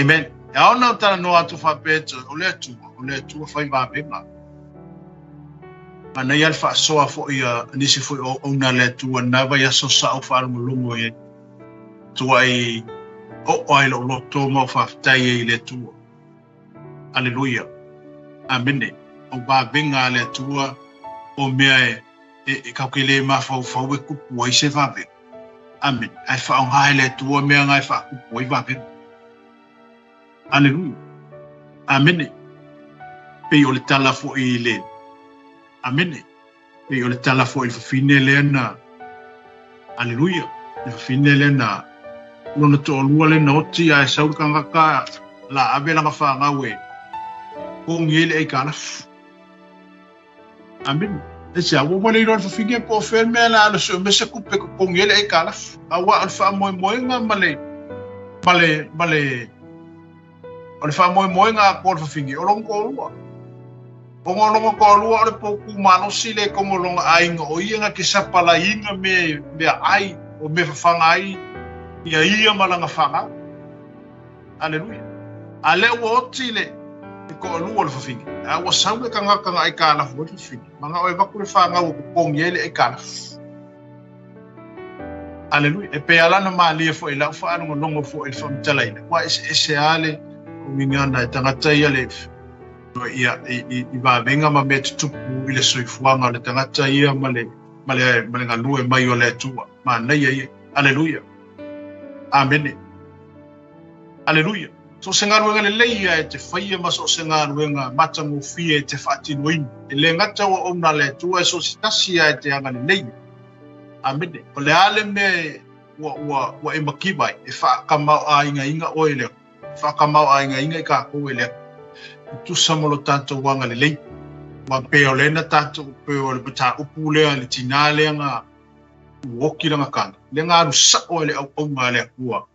Amen. E ao ona ou talanoa atu faapea e o le Atua, o le Atua fai vavega. Manaia le faasoa foi a nisi foi o auauna a le Atua, na vaiaso sa ou faalogologo i ai. Tuai oo ai lou loto ma ou faafetai ai i le Atua. Aleluia. Amene. O vavega a le Atua o mea e, e, e kau ke le mafaufau e kupu ai se vavega. Amene. Ae faaaoga e le Atua mea nga e faakupu ai vavega. Aleluia. Amene. Pei o le tala foi i le Amene. Pei o le tala foi i le fafine lea na, aleluia, le fafine lea na, lona toalua lea na oti ae sau le tagata la ave lana fanau e totogi ai le aitalafu. Amene. Aisea? Ua ua le iloa e le fafine po o fea le mea la alu e sue mai se tupe e totogi ai le aitalafu. Aua o le faamoemoega ma le, ma le, ma le, O le faamoemoega atoa o le fafine, o lona toalua. Ona o lona toalua o le poutu malosi lea i totonu o lona aiga, o ia na te sapalaiina mea, meaai, o mea fafaga ai ia ia ma lana fanau. Aleluia. A lea ua oti le, le toalua o le fafine, a ua sau le tagata na aitalafu ai le fafine, manao e avatu le fanau e totogi ai le aitalafu. Aleluia. E pei lava la ona malie foi i lau faalogologo foi i le faamatalaina, ua eseese lava le uiga e tagata ia le ia i, i, i vavega ma mea tutupu i le soifuaga o le tagata ia ma le ma le, ma le galue mai o le Atua. Manaia ia. Aleluia. Amene. Aleluia. So o se galuega lelei ia e te faia ma so o se galuega matagofie e te faatinoina. E le gata auaunauna a le Atua e so o se tasi lava e te agalelei. Amene. O le a le mea ua, ua, ua e makiva ai, e faatamaoaigaina oe e le Atua. E faatamaoaigaina i tatou e le Atua. E tusa ma lo tatou agalelei. Aua pei o lea na tatou, pei o le mataupu lea, le tinā lea na ua oti lana tane, lea na alu sao ai le auauna a le Atua.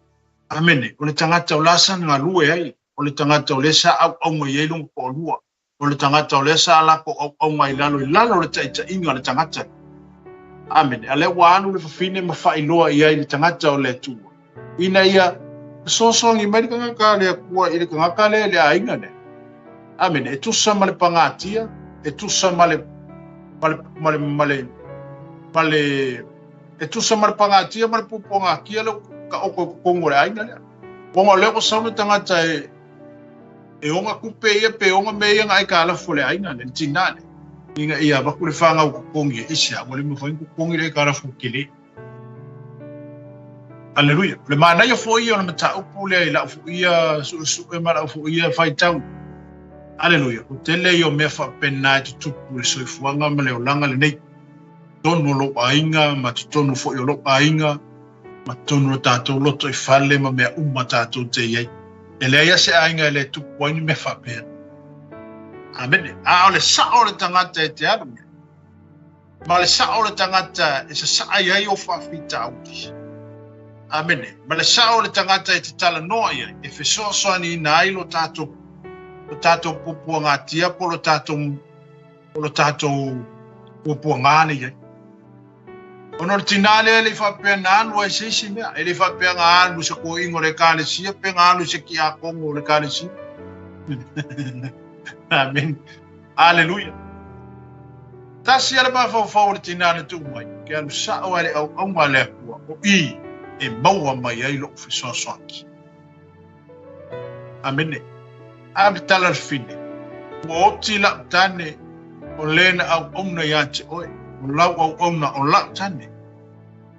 Amene. O le tagata o la sa galue ai, o le tagata o lea sa auauna i ai lona toalua, o le tagata o lea sa latou auauna i lalo i lalo o le taitaiga a le tagata. Amene. A lea ua alu le fafine ma faailoa i ai le tagata o le Atua, ina ia fesoasoani mai le tagata a le Atua i le tagata lea i le aiga lea. Amene. E tusa ma le pagatia, e tusa ma le ma le ma le ma le, ma le e tusa ma le pagatia ma le puapuagatia le taoto i totonu o le aiga lea. Ona o lea ua sau le tagata e e ona tupe ia pe ona mea ia na aitalafu a le aiga lea, le tinā lea, ina ia avatu le fanau totogi e ese a ua le mafai ona totogi le aitalafu tele. Aleluia. O le manaia foi ia o le mataupu lea i lau foi ia suesue ma lau foi ia faitau. Aleluia. O tele ia o mea faapena e tutupu i le soifuaga ma le olaga lenei. Totonu o lou aiga ma totonu foi o lou aiga ma totonu o tatou loto i fale ma mea uma tatou te i ai. E leai lava se aiga e le tupu ai ni mea faapea. Amene. A o le sao o le tagata e te alu i ai, ma le sao o le tagata e sasaa i ai ou faafitauli. Amene. Ma le sao o le tagata e te talanoa i ai, e fesoasoaniina ai lo tatou, lo tatou puapuagatia po o lo tatou, o lo tatou puapuaga lea i ai. Ona o le tinā lea e le i faapea na alu ai se isi mea, e le i faapea na alu i se toeaina o le Ekalesia pe na alu i se tiakono o le Ekalesia. Amene. Aleluia. Tasi lava le mafaufau o le tinā na tuu mai, ke alu sao ai le auauna a le Atua, o i e maua mai ai loʻu fesoasoani. Amene. A le tala a le fine, ua oti lau tane o le na auauna iā te oe, o lau auauna o lau tane.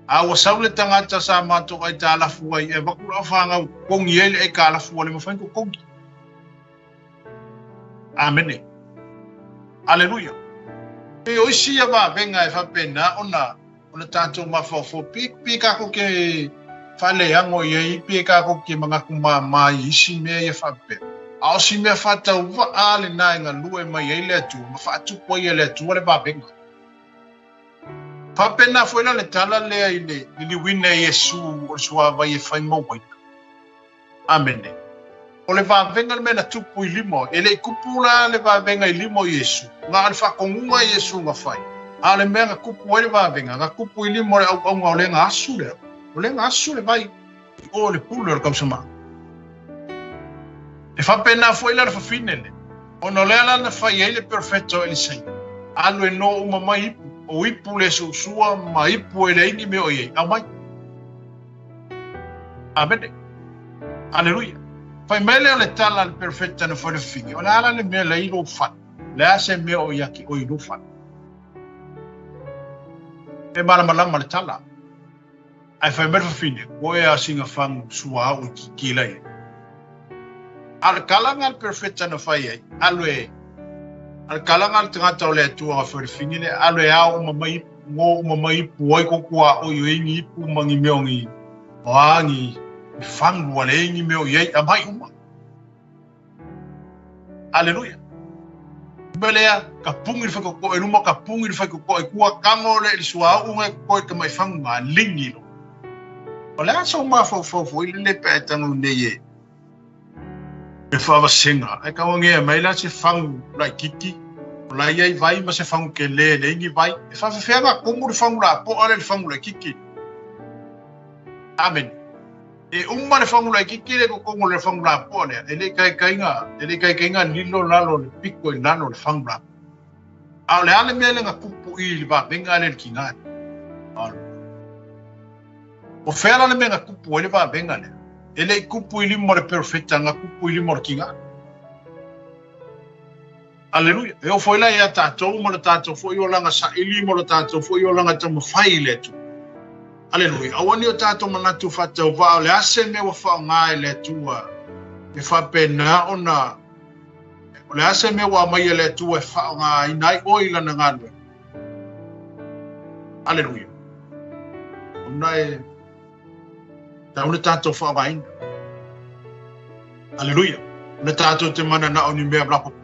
A ua sau le tagata sa matou aitalafu ai e avatu lau fanau totogi ai le aitalafu ua le mafai ona totogi. Amene. Aleluia. Pei o isi ia vavega e faapena ona ona tatou mafaufau pe pe tatou te faaleago i ai pe tatou te manatu māmā i isi mea ia faapea. A o si mea faatauvaa lena e galue mai ai le Atua ma faatupu ai e le Atua le vavega. Faapena foi la le tala lea i le liliuina e Iesu o le suavai e fai ma uaina. Amene. O le vavega le mea na tupu i lima, e le i tupu la le vavega i lima o Iesu, na o le faatonuga a Iesu na fai, a o le mea na tupu ai le vavega, na tupu i lima o le auauna o lea na asu lea, o lea na asu le vai i o i le pule o le tausamā. E faapena foi la le fafine lea, ona o lea la na fai ai le perofeta o Elisai, alu e no uma mai ipu, o ipu le suasua ma ipu e leai ni mea o i ai, aumai. Amene. Aleluia. Fai mai lea o le tala a le perofeta na fai le fafine, o le a la le mea la i lou fale? O le a se mea o ia te oe i lou fale? E malamalama le tala. Ae fai mai le fafine, koe a sina fagu suauu i kikila ia. A o le tala lena a le perofeta na fai ai, alu e, a le tala lena a le tagata o le Atua na fai le fafine lea, alu e ao uma mai ipu. Ngo uma mai ipu ai ko kua o i ai ni ipu ma ni mea o ni o a ni fangu ua leai ni mea o i ai, a mai uma. Aleluia. Mea lea, ka pungi le whaikokoe i luma, ka pungi le whaikokoe i kua, kango le i le suauu ngai kokoe ka mai fangu ngā lingi lo. O le a sau mafaufau foi le le pe ai tango nei e. E faavasega, ae kauangea mai la se fagu laitiiti, o la i ai vai ma se fagu telē e leai ni vai. E faafefea na komu le fagu lapoa lea i le fagu laitiiti. Amene. E uma le fagu laitiiti lea i totonu o le fagu lapoa lea, e le i taitaiga, e le i taitaiga lilo lalo o le pito i lalo o le fagu lapoa. A o le a le mea lea na tupu i le vavega lea i le tiga lea? O fea la le mea na tupu ai le vavega lea? E le i tupu i lima o le perofeta, na tupu i lima o le tiga. Aleluia. E oo foi la ia tatou ma le tatou foi olaga saili ma le tatou foi olaga taumafai i le Atua. Aleluia. Aua ne i o tatou manatu faatauvaa o le a se mea ua faaaoga e le Atua e faapena ona o le a se mea ua aumai e le Atua e faaaogaina ai oe i lana galuega. Aleluia. Ona e Tau le tatou faaaogaina. Aleluia. Na tatou te mananao ni mea lapopoa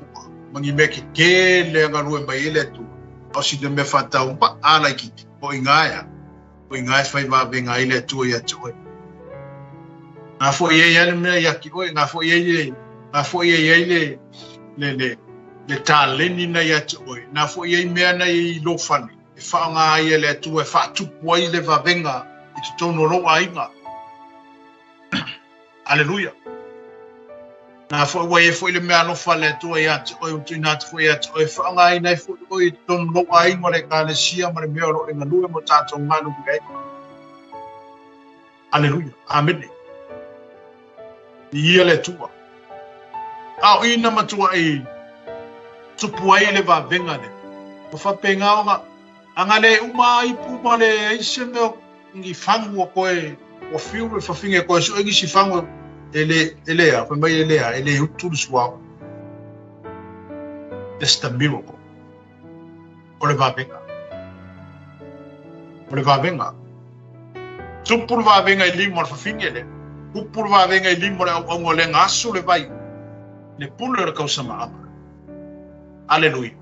ma ni mea tetele e galue mai ai le Atua. A o sina mea faatauvaa laitiiti, o i ina e a? O i ina e fai vavega ai le Atua ia te oe. Na foi ai lava le mea ia te oe, na foi ai le, na foi ai ai le, le, le, le taleni na ia te oe, na foi ai mea na i lou fale. e faaaoga ai e le Atua e faatupu ai le vavega i totonu o lou aiga. Aleluia. Na foi ua i ai foi le mea alofa a le Atua ia te oe, ua tuuina atu foi ia te oe, e faaaogaina ai foi oe i totonu o lou aiga, o le Ekalesia ma le mea o lo o e galue ma tatou galulue ai. Aleluia. Amene. Viia le Atua. A o i na matuai tupu ai le vavega lea, ua faapena ona a na le uma ai ipu ma leai se mea ni fagu ua toe ua fiu le fafine e toe sue nisi fagu e le e le a fai mai e le a e le utu le suauu. That's the miracle. O le vavega. O le vavega. Tupu le vavega i lima o le fafine lea. Tupu le vavega i lima o le auauna o le gasu le vai. Le pule o le tausamaaga. Aleluia.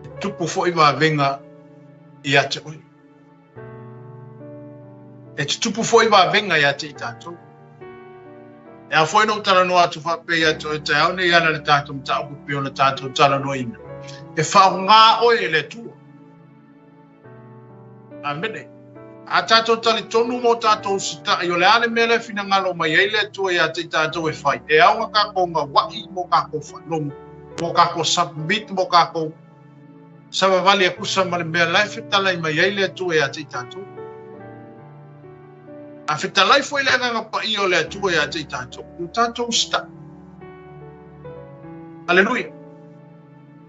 E tupu foi vavega ia te oe. E tutupu foi vavega ia te i tatou. E ao foi ona ou talanoa atu faapea ia te oe taeao nei e ala i le tatou mataupu e pei ona tatou talanoaina. E faaaoga oe e le Atua. Amene. A tatou talitonu ma o tatou usitai, o le a le mea lea e finagalo mai ai le Atua ia te i tatou e fai? E ao ona tatou gauai mo tatou faalogo, mo tatou submit, mo tatou savavali e tusa ma le mea la e fetalai mai ai le Atua ia te i tatou. A fetalai foi le Agaga Paia o le Atua ia te i tatou, ua tatou usitai. Aleluia.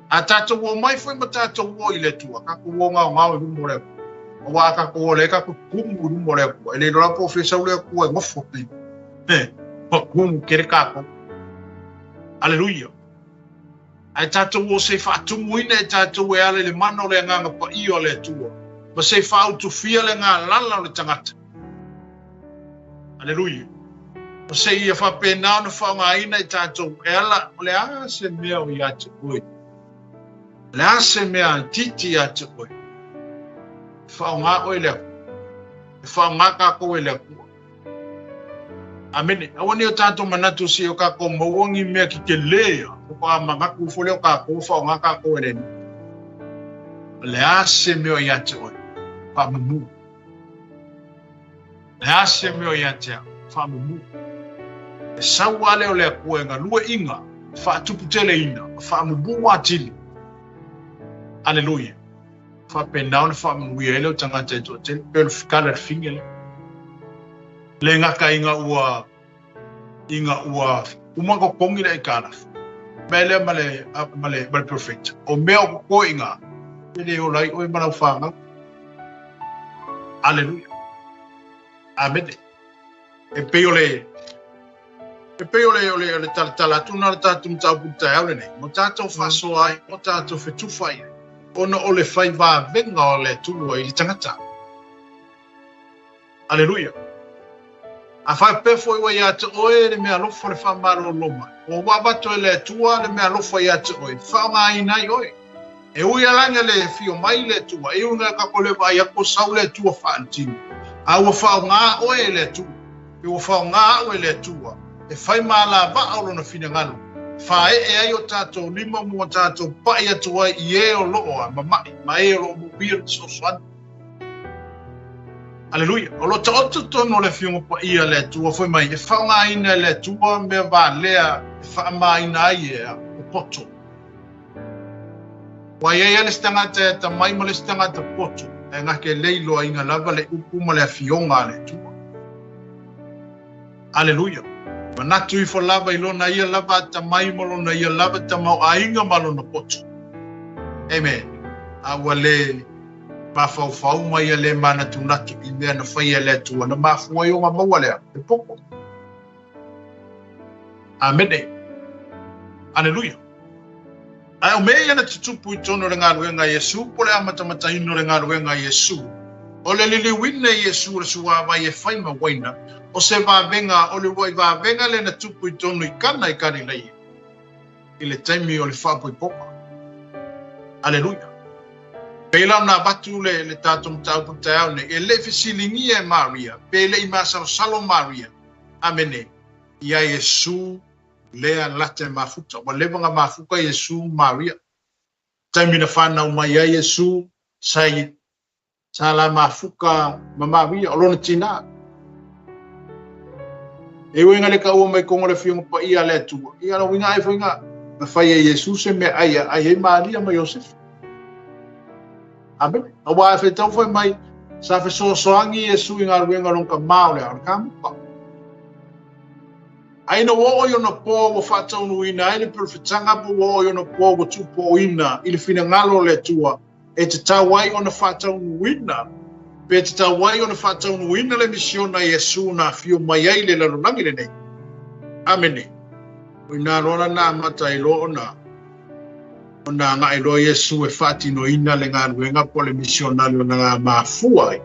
A tatou omai foi ma tatou o i le Atua, tatou o gaogao i luma o le Atua. Aua a tatou o lea tatou tumu i luma o le Atua. E le iloa lava po o fea sau le Atua e nofo nei. Eh, ua tumu tele tatou. Aleluia. Ae tatou o se i faatumuina e tatou e ala i le mana o le Agaga Paia o le Atua, ma se i faautufia le galala o le tagata. Aleluia. Ma se ia faapena ona faaaogaina e tatou e ala, o le a se mea o ia te oe? O le a se mea itiiti ia te oe? E faaaoga oe e le Atua. E faaaoga tatou e le Atua. Amene. Aua ne i o tatou manatu se i o tatou maua ni mea tetele ia, faatoa manatu ifo lea o tatou ua faaaoga tatou e le Alii. O le a se mea o ia te oe? Faamumu. O le a se mea o ia te au? Faamumu. E sau lava lea o le Atua e galue iga, faatuputeleina, ma faamumu atili. Aleluia. Faapena ona faamanuia ai lou tagata e toatele, pei o le tala i le fine lea. Le gata ina ua ina ua uma ona totogi le aitalafu, mea lea ma le ma le ma le perfect. O mea o totoe i ina, e le ola ai oe ma lau fanau. Aleluia. Amene. E pei o le E pei o le, o le, o le talatala atu na o le tatou mataupu i le taeao lenei, ma tatou faasoa ai, ma tatou fetufa ai, ona o le fai vavega o le Atua i le tagata. Aleluia. A faapea foi ua ia te oe le mea alofa le faamalolo mai, ua avatu e le Atua le mea alofa ia te oe, faaaogaina ai oe. E ui lava ina le afio mai le Atua, e ui ina tatou le vaai atu o sau le Atua faaletino, a ua faaaoga oe e le Atua, pe ua faaaoga au e le Atua e fai ma alavaa o Lona finagalo, faaee ai o tatou lima ma ua tatou pai atu ai i e o lo o mama'i ma e o lo o moomia le fesoasoani. Aleluia! O lo o taoto totonu o le Afioga Paia a le Atua, fai mai, e faaaogaina e le Atua mea valea e faamaina ai e a popoto. Ua i ai lava le isi tagata e atamai ma le isi tagata poto, ae gake le iloaina lava le upu ma le afioga a le Atua. Aleluia! Manatu ifo lava i lona ia lava atamai ma lona ia lava tamaoaiga ma lona poto. Amen. A ua le mafaufau ma ia le manatunatu i mea na faia e le Atua, na mafua ai ona maua lea, le poto. Amene. Aleluia. Ae o mea ia na tutupu i totonu o le galuega a Iesu po o le amatamataina o le galuega a Iesu, o le liliuina e Iesu o le suavai e fai ma uaina, o se vavega, o le uluai vavega lea na tupu i totonu i Kana i Kalilaia, i le taimi o le faapoipoga. Aleluia. Pei la ona avatu le, le tatou mataupu i le taeao nei, e le i fesiligia e Maria, pe le i masalosalo Maria, amene, ia Iesu lea lata e mafuta. Ua leva ona mafuta Iesu ma Maria. Taimi na fanau mai ai Iesu, sa i, sa la mafuta ma Maria, o lona tinā. E ui ina le taua mai tonu o le Afioga Paia a le Atua, ia na uiga ai foi na, na fai e Iesu se mea ai e ai ai Maria ma Iosefe. Amene. Aua e fetau foi mai, sa fesoasoani Iesu i galuega o lona tama o le ao, le kamuta. Ai ina ua oo i ona po ua faataunuuina ai le perofetaga po ua oo i ona po ua tuupooina i le finagalo o le Atua e tatau ai ona faataunuuina pe tatau ai ona faataunuuina le misiona a Iesu na afio mai ai i le lalolagi lenei. Amene. O ina loa la na amata ai loa ona ona agai loa Iesu e faatinoina le galuega po o le misionali ona na mafua ai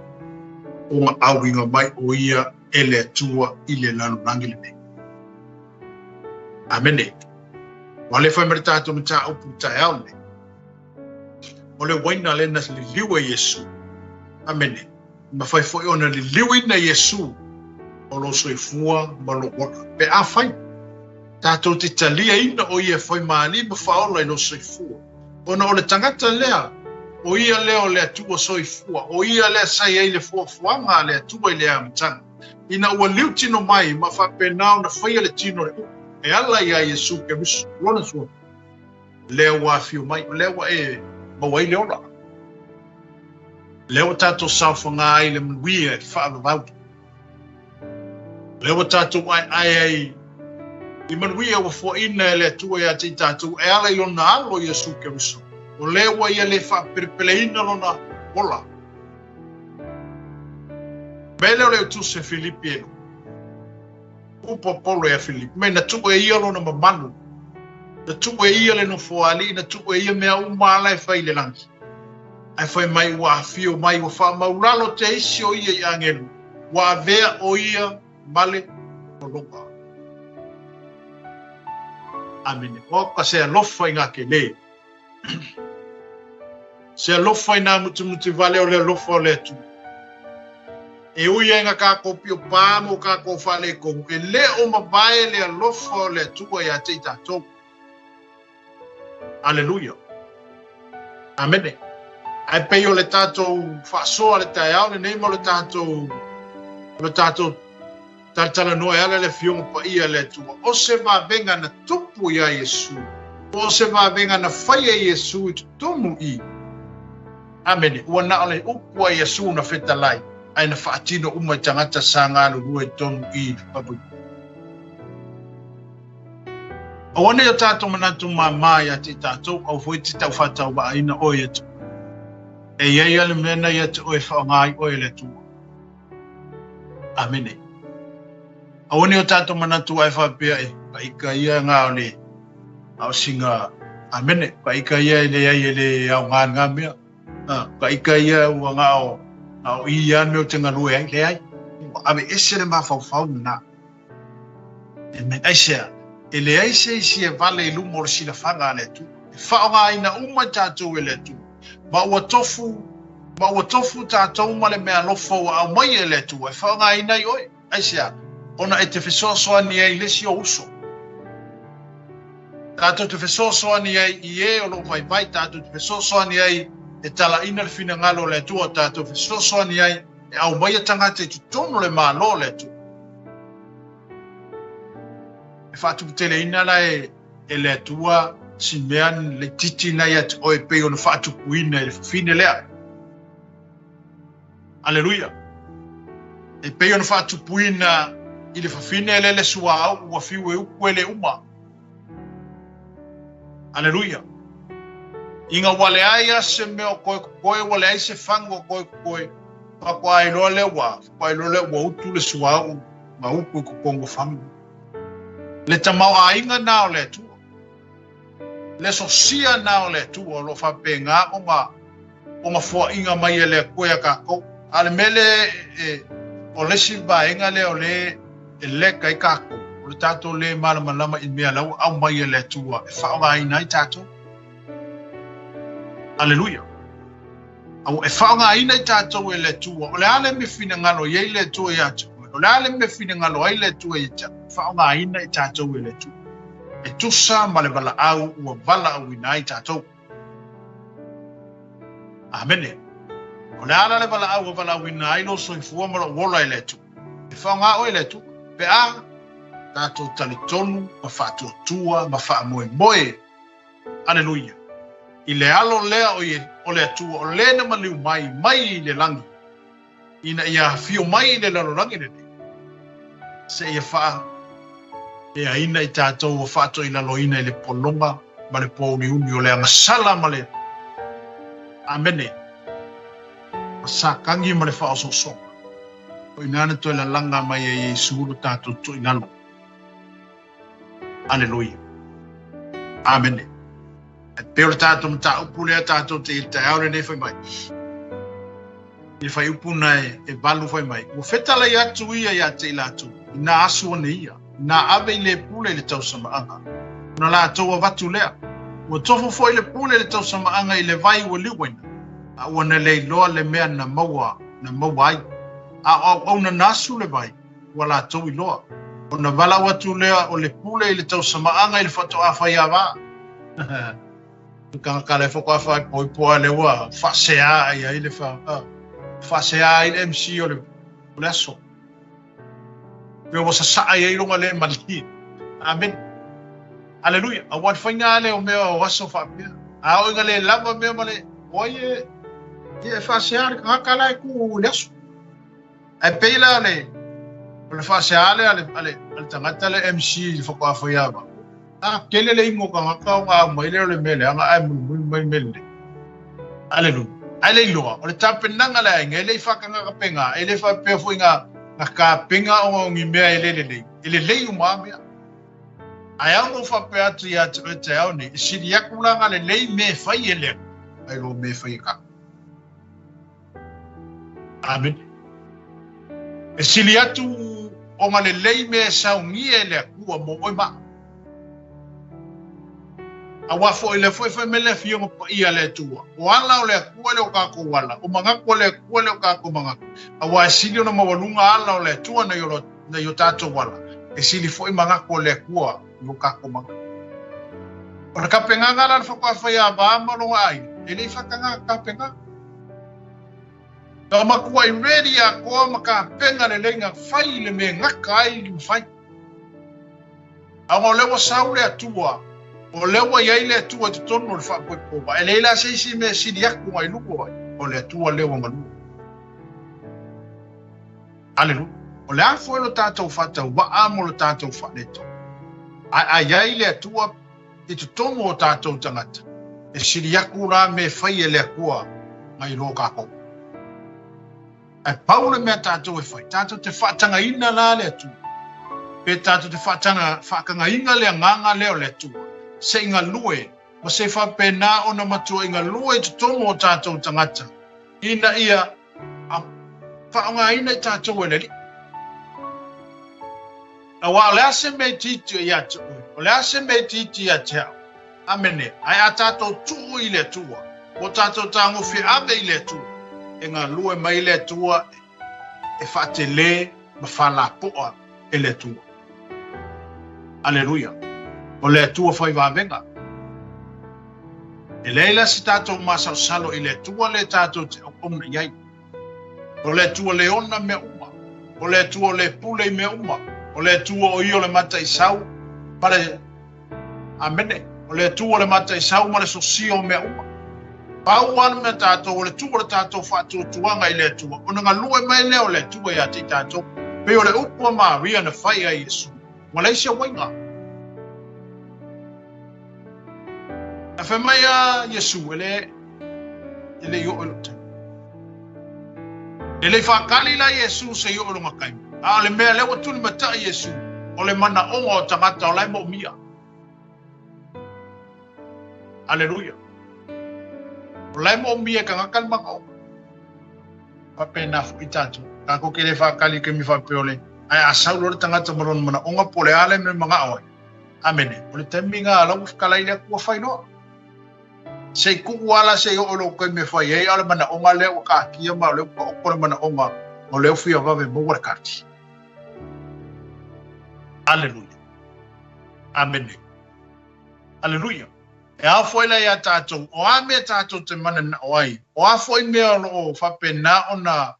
ona auiga mai o ia e le Atua i le lalolagi lenei. Amene. Ua le fai mai le tatou mataupu i taeao lenei. O le uaina lea na liliu e Iesu. Amene. Mafai foi ona liliuina Iesu o lou soifua ma lou ola. Pe afai tatou te taliaina o ia e fai ma alii ma faaola i lou soifua, ona o le tagata lea, o ia lea o le Atua soifua, o ia lea sa i ai le foafoaga a le Atua i le amataga, ina ua liu tino mai ma faapena ona faia le tino o le upu e ala iā Iesu Keriso, lona Suafa, lea ua afio mai, o lea ua e maua ai le ola. Lea ua tatou saofaga ai i le manuia e faavavau. Lea ua tatou aeae ai i manuia ua foaina e le Atua ia te i tatou e ala i lona Alo Iesu Keriso. O lea ua ia le faapelepeleina lona ola. Mea lea o le utusi e Filipi e Upu a Paulo ia Filipi, mai na tuu e ia lona mamalu, na tuu e ia le nofoalii, na tuu e ia mea uma ala e fai i le lagi. Ae fai mai ua afio mai, ua faamaulalo te isi o ia i agelu, ua avea o ia ma le pologa. Amene. O ka se alofa i ngā ke le. Se alofa i nā mutumutu vale o le alofa o le Atua. E ui ai nga kākou pio pā ma o kākou faaletonu, e le o mavae le alofa o le Atua iā te i tātou. Aleluia. Amene. Ae pei o le tātou faasoa le taeao lenei ma o le tātou o le tātou talatalanoa e ala le Afioga Paia a le Atua, o se vavega na tupu iā Iesu, po o se vavega na fai e Iesu i totonu i. Amene. Ua na o le upu a Iesu na fetalai, ae na faatino uma i tagata sa galulue i totonu i le Papuipu. Aua nei o tātou manatu māmā iā te i tātou, aua foi te tauwhātauvaaina oe i Atua. E i ai a le mea na ia te oe e whaonga ai oe e le Atua. Amene. Aua nei o tātou manatu ae whapea e, ka ika ia ngā o le, a o singa, amene, ka ika ia e le ai e le ao ngā ngā mea, a, ka ika ia ua ngā o, a o i ia mea o te ngalue ai, le ai, ua ave ese le mafaufau na. Amen. Aisea, e leai se isi e vale i luma o le silafaga a le Atua. E faaaogaina uma i tatou e le Atua. Ma ua tofu, ma ua tofu tatou ma le meaalofa ua aumai e le Atua e faaaogaina ai oe. Aisea, ona e te fesoasoani ai i le isi ou uso. Tatou te fesoasoani ai i e o lo o vaivai, tatou te fesoasoani ai e talaina le finagalo o le Atua, tatou fesoasoani ai e aumaia tagata i totonu o le Malo o le Atua. E faatuputeleina la e, e le Atua si mea laitiiti na ia te oe pei ona faatupuina i le fafine lea. Aleluia. E pei ona faatupuina I le fafine lea le suauu ua fiu e upu e le uma. Aleluia. Ina ua leai a se mea o koe koe, ua leai se fagu o koe koe, faatoa iloa lea ua, faatoa iloa lea ua utu le suauu ma upu i totonu o fagu. Le tamaoaiga na o le Atua. Le sosia na o le Atua o lo o faapena ona ona foaiina mai e le Atua ia tatou. A o le mea lea e, o le isi vaega lea o lea e leka ai tatou, o le tatou le malamalama i mea la ua aumai e le Atua e faaaogaina ai tatou. Aleluia. E faaaogaina i tatou e le Atua. O le a le mea finagalo i ai le Atua ia te oe? O le a le mea finagalo ai le Atua ia te au? E faaaogaina i tatou e le Atua. E tusa ma le valaau ua valaauina ai tatou. Amene. O le a la le valaau ua valaauina ai lou soifua ma lou ola e le Atua? E faaaoga oe e le Atua pe a tatou talitonu ma faatuatua ma faamoemoe. Aleluia. I le alo lea o le Atua o le na maliu mai mai i le lagi ina ia afio mai i le lalolagi lenei, seia faaeaina i tatou ua faatoilaloina i le pologa ma le pōuliuli o le agasala ma le Amene, ma sakagi ma le faaosoosoga. O i ina na toe lalaga mai ai e Iesu lo tatou toilalo. Aleluia. Amene. E pei o le tatou mataupu lea tatou te i le taeao lenei fai mai. I le fuaiupu na e 8 fai mai, ua fetalai atu ia ia te i latou, i nā asu ane ia, i nā ave i le pule i le tausamaaga, ona latou avatu lea. Ua tofo foi le pule i le tausamaaga i le vai ua liuaina, a ua na le iloa le mea na maua, na maua ai. A o auauna na asu le vai, ua latou iloa. Ona valaau atu lea o le pule i le tausamaaga i le faatoa faiava. Le tagata lea faatoa faaipoipo a lea ua faasea ai ai le fa, faasea ai le MC o le, o le aso. Pe ua sasaa ai ai lona le malie. Amen. Aleluia. Aua le faiga lea o mea o aso faapea. A oo ina le lava mea ma le, o ai e, e faasea le tagata la e tu i le aso. Ae pei la le o le faasea lea a le, a le, a le tagata le MC i le faatoa faiava. A tele le ingo tagata ona aumai lea o le mea leaga ae mulimuli mai le mea lelei. Aleluia. Ae le iloa, o le tapenaga a le aiga, e le i faakagakapegaina, e le faapea foi na, na tapena ona o ni mea e le lelei. E lelei uma lava mea. Ae ao ona ou faapea atu ia te oe taeao nei, e sili atu la ona lelei mea e fai e le Atua, nai lo mea e fai e tatou. Amene. E sili atu ona lelei mea e saunia e le Atua mo oe ma au. Aua foi lea foi fai mai le Afioga Paia a le Atua, o ala o le Atua e le o tatou ala, o manatu o le Atua e le o tatou manatu. Aua e sili ona maualuga ala o le Atua nai o tatou ala, e sili foi manatu o le Atua i o tatou manatu. O le tapenaga la le faatoa fai a Avarama lona aiga, e le i faataga tapenaga. Na matuai ready atoa ma tapena lelei na fai le mea e gata ai le mafai. Aua o lea ua sau le Atua, o lea ua i ai le Atua i totonu o le faapoipoga, e leai la se isi mea e sili atu nai lua ai, o le Atua lea ua galue. Aleluia. O le a foi lo tatou faatauvaa ma lo tatou faaletonu, ae a i ai le Atua i totonu o tatou tagata, e sili atu la mea e fai e le Atua nai lo tatou. Ae pau le mea tatou e fai, tatou te faatagaina la le Atua, pe tatou te faataga, faatagaina le agaga lea o le Atua, se i galue, ma se i faapena ona matua i galue i totonu o tatou tagata, ina ia faaaogaina i tatou e le Alii. Aua o le a se mea itiiti ia te oe, o le a se mea itiiti ia te au. Amene. Ae a tatou tuu i le Atua, ua tatou tagofi e ave i le Atua, e galue mai le Atua e faatele ma faalapoa e le Atua. Aleluia. O le Atua fai vavega. E leai la se tatou masalosalo i le Atua lea tatou te auauna i ai. O le Atua le ona mea uma. O le Atua o le pule i mea uma. O le Atua o ia o le mataisau ma le Amene. O le Atua o le mataisau ma le sosia o mea uma. Pau lava le mea tatou, o le tuu o le tatou faatuatuaga i le Atua, ona galue mai lea o le Atua ia te i tatou. Pei o le upu a Maria na fai ia Iesu, ua leai se uaiga. Ae fai mai a Iesu, e le, e le i oo i lou taimi. E le i faatali la Iesu se i oo i lona taimi, a o le mea lea ua tulimatai Iesu, o le manaoga o tagata o la e moomia. Aleluia. O la e moomia e tagata le manaoga. Faapena foi tatou. Tatou te le faatali i taimi faapea o le, ae a sau loa le tagata ma lona manaoga po o le a le mea e manao ai. Amene. O le taimi lena la ua fetalai le Atua fai loa. Se i tuu ala se i oo i lou taimi e fai ai, a o le manaoga lea ua taatia ma o lea ua taoto le manaoga o lea ua fia vave maua le kati. Aleluia. Amene. Aleluia. E ao foi la iā tatou, o a mea tatou te mananao ai, o a foi mea o lo o faapena ona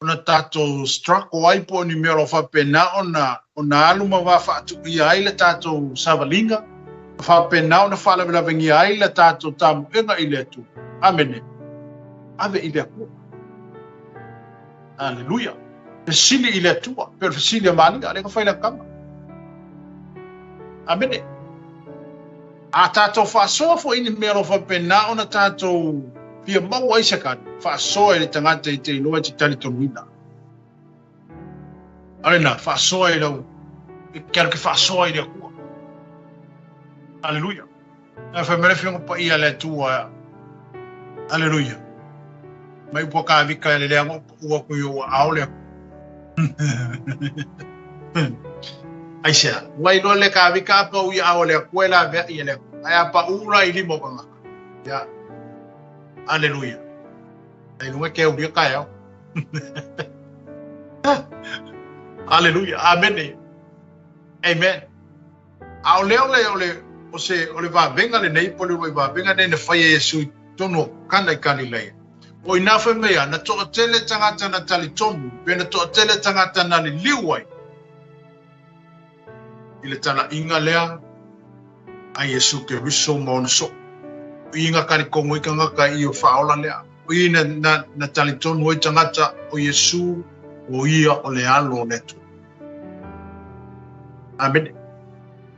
ona tatou struggle ai po o ni mea o lo o faapena ona ona alu ma va faatuia ai le tatou savaliga, ma faapena ona faalavelavegia ai le tatou tamoega i le Atua. Amene. Ave i le Atua. Aleluia. Fesili i le Atua, pei o le fesili a Maria, lea na fai lana tama. Amene. A tatou faasoa foi i ni mea o lo o faapena ona tatou fia maua ai se kali, faasoa i le tagata i te iloa e te talitonuina. A o lena, faasoa i lau, e te alu ke faasoa i le Atua. Aleluia. Na fai mai le Afioga Paia a le Atua, Aleluia. Mai upu a Kavika e le leaga o pau atu i ou aao le Atua. Aisea? Ua iloa le Kavika a pau i aao le Atua e laveai e le Atua. Ae a pau la i lima o tagata. Ia. Aleluia. Ai luga ke aulia taeao. Aleluia. Amene. Amen. A o lea o le, o le, o se, o le vavega lenei, po o le uluai vavega lenei na faia e Iesu i totonu o Kana i Kalilaia. O i nā fai mai a, na toatele tagata na talitonu, pe na toatele tagata na liliu ai i le talaiga lea a Iesu Keriso ma ona soo. O i na talitonu ai tagata i o faaola lea. O i na, na, na talitonu ai tagata o Iesu o ia o le alo o le Atua. Amene.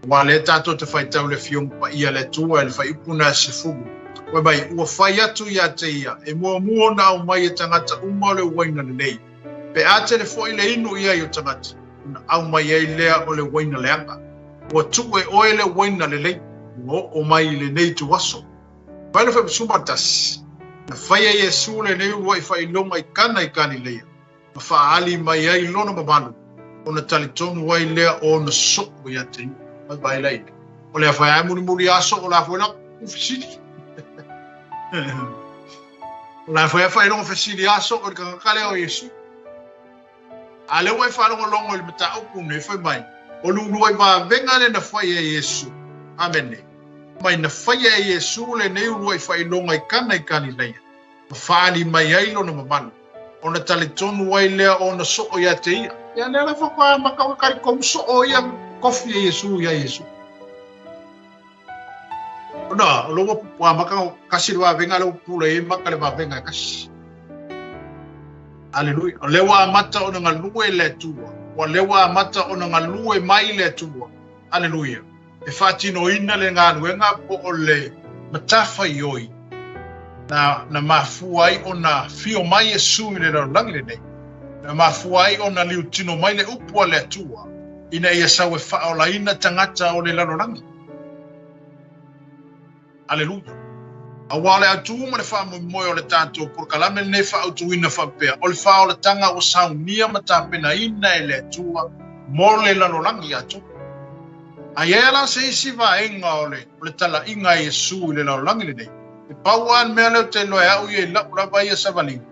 Aua lea tatou te faitau le Afioga Paia a le Atua i le fuaiupu na 10. Fai mai, ua fai atu ia te ia, e muamua ona aumai e tagata uma o le uaina lelei. Pe a tele foi le inu i ai o tagata, ona aumai ai lea o le uaina leaga. Ua tuu e oe le uaina lelei, ua oo mai i lenei ituaso. Fai le fuaiupu 11, na faia Iesu lenei uluai faailoga i Kana i Kalileia. ma faaali mai ai lona mamalu, ona talitonu ai lea o ona soo ia te ia. Mai vaai la ia. O le a fai ai mulimuli a soo la foi la ku fesili. O la foi a fai longa fesili a soo i le tagata lea o Iesu. A lea ua e faalogologo i le mataupu nei, fai mai, o le uluai vavega lea na fai e Iesu. Amene. Mai na faia e Iesu lenei uluai faailoga i Kana i Kalilaia, ma faaali mai ai lona mamalu. Ona talitonu ai lea o ona soo ia te ia. Ia lea la faatoa amata ona talitonu soo ia kofi e Iesu ia Iesu. Ona, o lea ua amata ona kasi le vavega lea ua pupula i ai maka le vavega e kasi. Aleluia. O lea ua amata ona galue le Atua. Ua lea ua amata ona galue mai le Atua. Aleluia. E faatinoina le galuega po o le matafaioi na, na mafua ai ona fio mai Iesu i le lalolagi lenei, na mafua ai ona liutino mai le upu a le Atua ina ia sau e faaolaina tagata o le lalolagi. Aleluia. Aua o le autu ma le faamoemoe o le tatou polokalame lenei faaautuina faapea, o le faaolataga ua saunia ma tapenaina e le Atua mo le lalolagi atoa. A i ai la se isi vaega o le, o le talaiga a Iesu i le lalolagi lenei, e pau lava le mea lea ou te iloa e au ia i lau lava ia savaliga,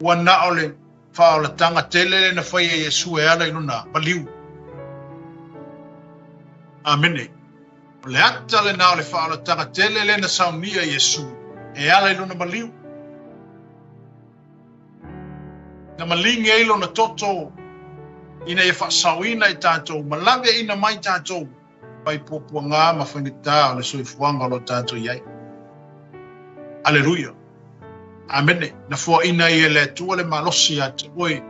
ua na o le faaolataga tele lea na fai e Iesu e ala i lona maliu. Amene. O le ata lena o le faaolataga tele lea na saunia e Iesu e ala i lona maliu. Na maligi ai lona toto ina ia faasaoina i tatou ma laveaina mai tatou mai puapuaga ma faigata o le soifuaga o lo o tatou i ai. Aleluia. Amene. Na foaina ai e le Atua le malosi ia te oe.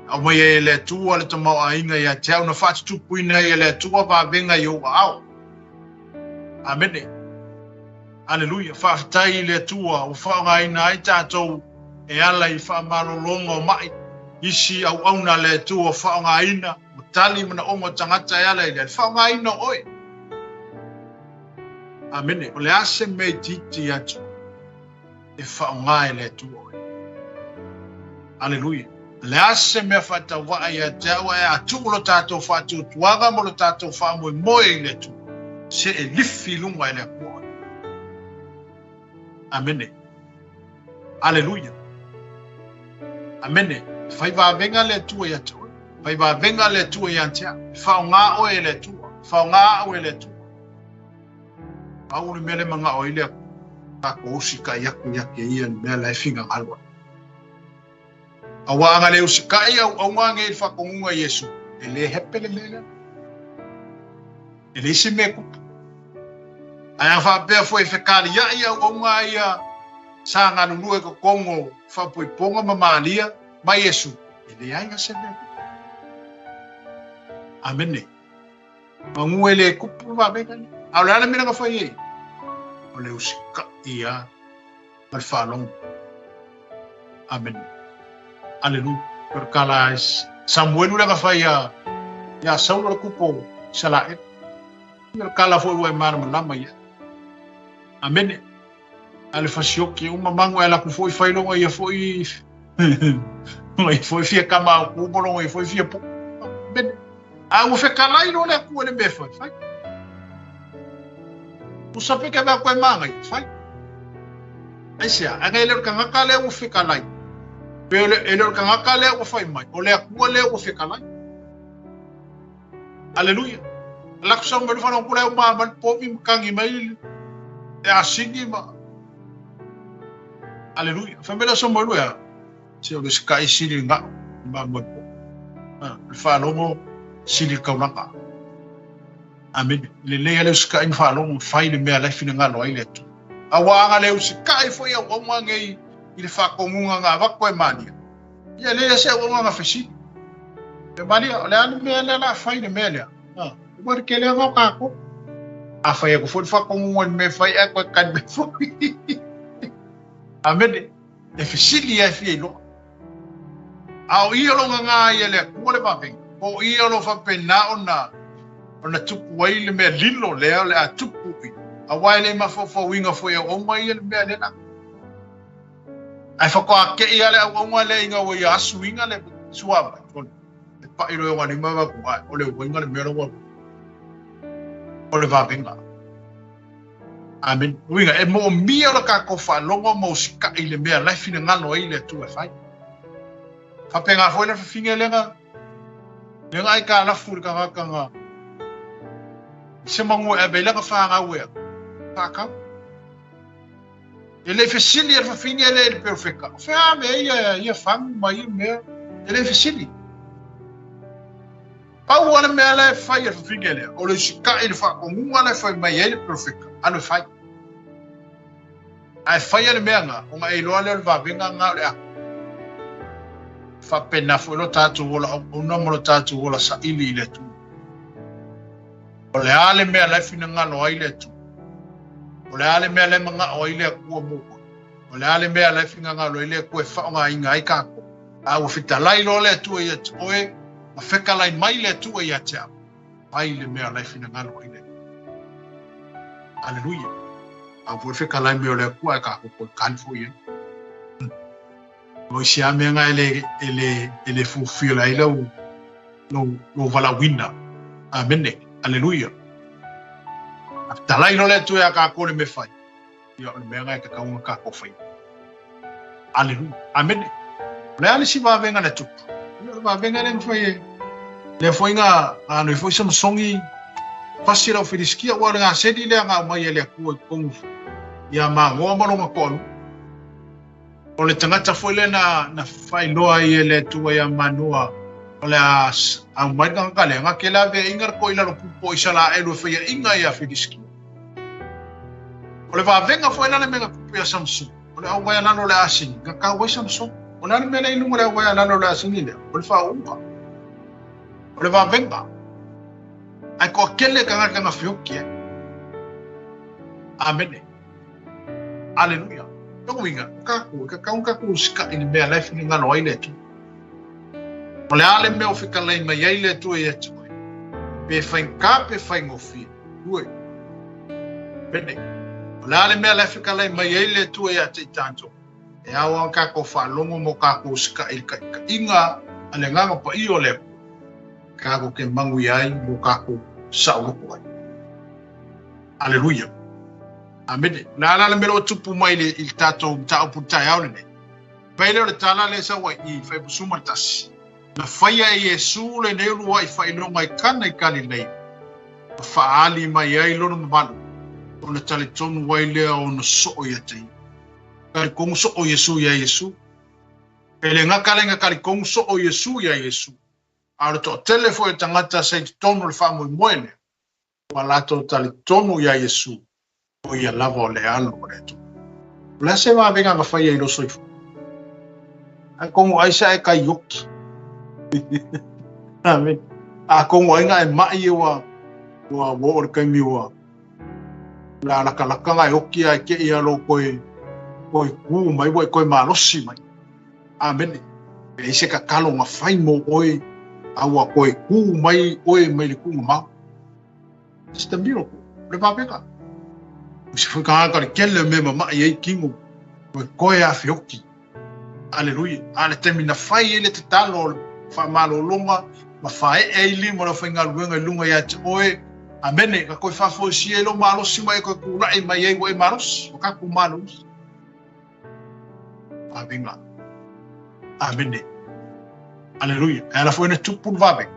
Aumai ai e le Atua le tamaoaiga ia te au na faatutupuina ai e le Atua vavega i ou aao. Amene. Aleluia. Faafetai i le Atua ua faaaogaina ai tatou e ala i faamalologa o mai, isi auauna a le Atua ua faaaogaina, ua tali manaoga o tagata e ala i le faaaogaina o oe. Amene. O le a se mea itiiti ia te oe e faaaoga e le Atua oe. Aleluia. O le a se mea faatauvaa ia te au ae a tuu lo tatou faatuatuaga ma lo tatou faamoemoe i le Atua, se e lifi i luga e le Atua oe. Amene. Aleluia. Amene. Fai vavega le Atua ia te oe. Fai vavega le Atua ia te au. Faaaoga oe e le Atua. Faaaoga au e le Atua. Pau le mea le manao ai le Atua. Tatou usitai atu ia te ia le mea la e finagalo ai. Aua a na le usitai auauna nei i le faatonuga a Iesu, e le hepe le mea lea. E leai se mea e tupu. Ae a faapea foi e fekaliai auauna ia sa galulue i totonu o faapoipoga ma malia ma Iesu, e leai lava se mea e tupu. Amene. Manu e le tupu le vavega lea. A o le a le mea na fai ai? O le usitai lava ma le faalogo. Amene. Aleluia. O le tala a Samuelu lea na fai ia ia Saulo le kupu o Isaraelu. O le tala foi ua e malamalama i ai. Amene. A le fasioki uma mangu e ala atu foi fai loga ia foi loga ia foi fia kama au kubo loga ia foi fia pu. Amene. A ua fekalai loa le Atua i le mea e fai, fai. Ua sape ke mea koe māngai, fai. Aisea, a e le o le tagata lea ua fekalai, pe e le o le tagata lea ua fai mai, o le Atua lea ua fekalai. Aleluia. Lako sau mai le whanau kura e uma mai le povi ma kangi mai e asini ma. Aleluia. Fai mai lea sau mai lua, Se o le sikaʻi sili ga'u i mamoe-po. A, o le faalogo sili le kaulaga. Amene. Lelei a le usikaʻi ma faalogo fai le mea la e finagalo ai le Atua. Aua a na le usikaʻi foi auauna nei i le faatonuga na avatu e Malia, ia leai se auauna na fesili. E Malia, o le a le mea lea la fai le mea lea? A, ua le tele aga o tatou. A fai atu foi le faatonuga i le mea e fai ae toe tali mai foi. Amene. E fesili ai fia iloa. A o ia o lo gagā ai e le Atua le vavega, po o ia o lo faapena ona ona tupu ai le mea lilo lea o le a tupu i, aua e le mafaufauina foi e auauna ia le mea lea la. Ae faatoa te'i lava le auauna lea ina ua ia asuina le suavai, e paʻi loa i ona lima ma atu, o le uaiga le mea la ua o le vavega. Amene. Uiga, e moomia lo tatou faalogo ma usitaʻi i le mea la e finagalo ai le Atua e fai. Faapena foi le fafine lea na lea na aikalafu i le tagata na se manu e ave ai lana fanau e faatau. E le i fesili e le fafine lea i le perofeta, o fea ave ai ia, ia fagu ma ia mea? E le i fesili. Pau lava le mea la e fai e le fafine lea, o le usitaʻi i le faatonuga la e fai mai ai le perofeta, alu e fai. Ae faia le mea na, ona e iloa lea o le vavega na o le a. Faapena foi lo tatou ola auauna ma lo tatou ola saili i le Atua. O le a le mea la e finagalo ai le Atua? O le a le mea la e manao ai le Atua mo oe? O le a le mea la e finagalo ai le Atua e faaaogaina ai tatou? A ua fetalai loa le Atua ia te oe, ma fetalai mai le Atua ia te au, fai le mea la e finagalo ai le Atua. Aleluia. A ua fetalai mai o le Atua ae tatou toe tali foi i ai. O isi lava mea na e le, e le, e le fulfill ai lau, lou, lou valaauina. Amene. Aleluia. A fetalai loa le Atua ia tatou le mea fai, Ia, o le mea lena e tatau ona tatou faia. Aleluia. Amene. O le a le isi vavega na tupu? Ia, o le vavega lea na fai e lea foi na alu ai foi Samasoni fasi lau Filisitia, ua o le gaseni lea na aumai e le Atua i totonu ia Manoa ma lona toalua. O le tagata foi lea na, na faailoa ai e le Atua ia Manoa, o le a aumai le tagata lea, na te laveaiga le toilalo pupu o Isaraelu e faiaina ia Filisitia. O le vavega foi la le mea na tupu ia Samson, o le auvaea lalo o le asini, na tau ai Samson. O le a le mea lea i luga o le auaea lalo o le asini lea? O le faauuga. O le vavega. Ae toatele tagata na feoti ai. Amene. Aleluia. Lona uiga, o tatou, e tatau ona tatou usitai i le mea la e finagalo ai le Atua. O le a le mea o fetalai mai ai le Atua ia te oe? Pe faigata pe faigofie, do it. Amene. O le a le mea la e fetalai mai ai le Atua ia te i tatou? E ao lava ona tatou faalogo ma o tatou usitai i le taitaiga a le Agaga Paia o le Atua, tatou te manuia ai ma o tatou saoloto ai. Aleluia. Amene. O le a la le mea lea ua tupu mai i le tatou mataupu i le taeao lenei? Fai lea o le tala lea e sau ai i Faipusuma le tasi. Na faia e Iesu lenei uluai faailoga i Kana i Galilei, ma faaali mai ai lona mamalu, ona talitonu ai lea o ona soo ia te ia. Talitonu soo Iesu iā Iesu. E le gata le na talitonu soo Iesu iā Iesu, a o le toatele foi o tagata sa i totonu o le faamoemoe lea, ua latou talitonu iā Iesu, o ia lava o le Alo o le Atua. O le a se vavega na faia i lou soifua? Atonu ai sa e kai oki. Amen. Atonu ai na e maʻi ua ua ua oo le taimi ua la lakalaka na e oki ae te i a lou koe koe kū mai ua e koe malosi mai. Amene. E leai se tatalo na fai mo oe a ua koe kū mai oe mai le kuʻuga mau. It's the miracle. O le vavega. O se foi tagata le tele o mea mamaʻi ai kino, ua koe a feoki. Aleluia. A le taimi na fai ai le tatalo o le faamalologa ma faaee ai lima o le aufaigaluega i luga ia te oe, amene, ka koe faafoisia ai lou malosi ma e koe kulaʻi mai ai ua e malosi, ua tatou malosi. Vavega. Amene. Aleluia. E ala foi na tupu le vavega.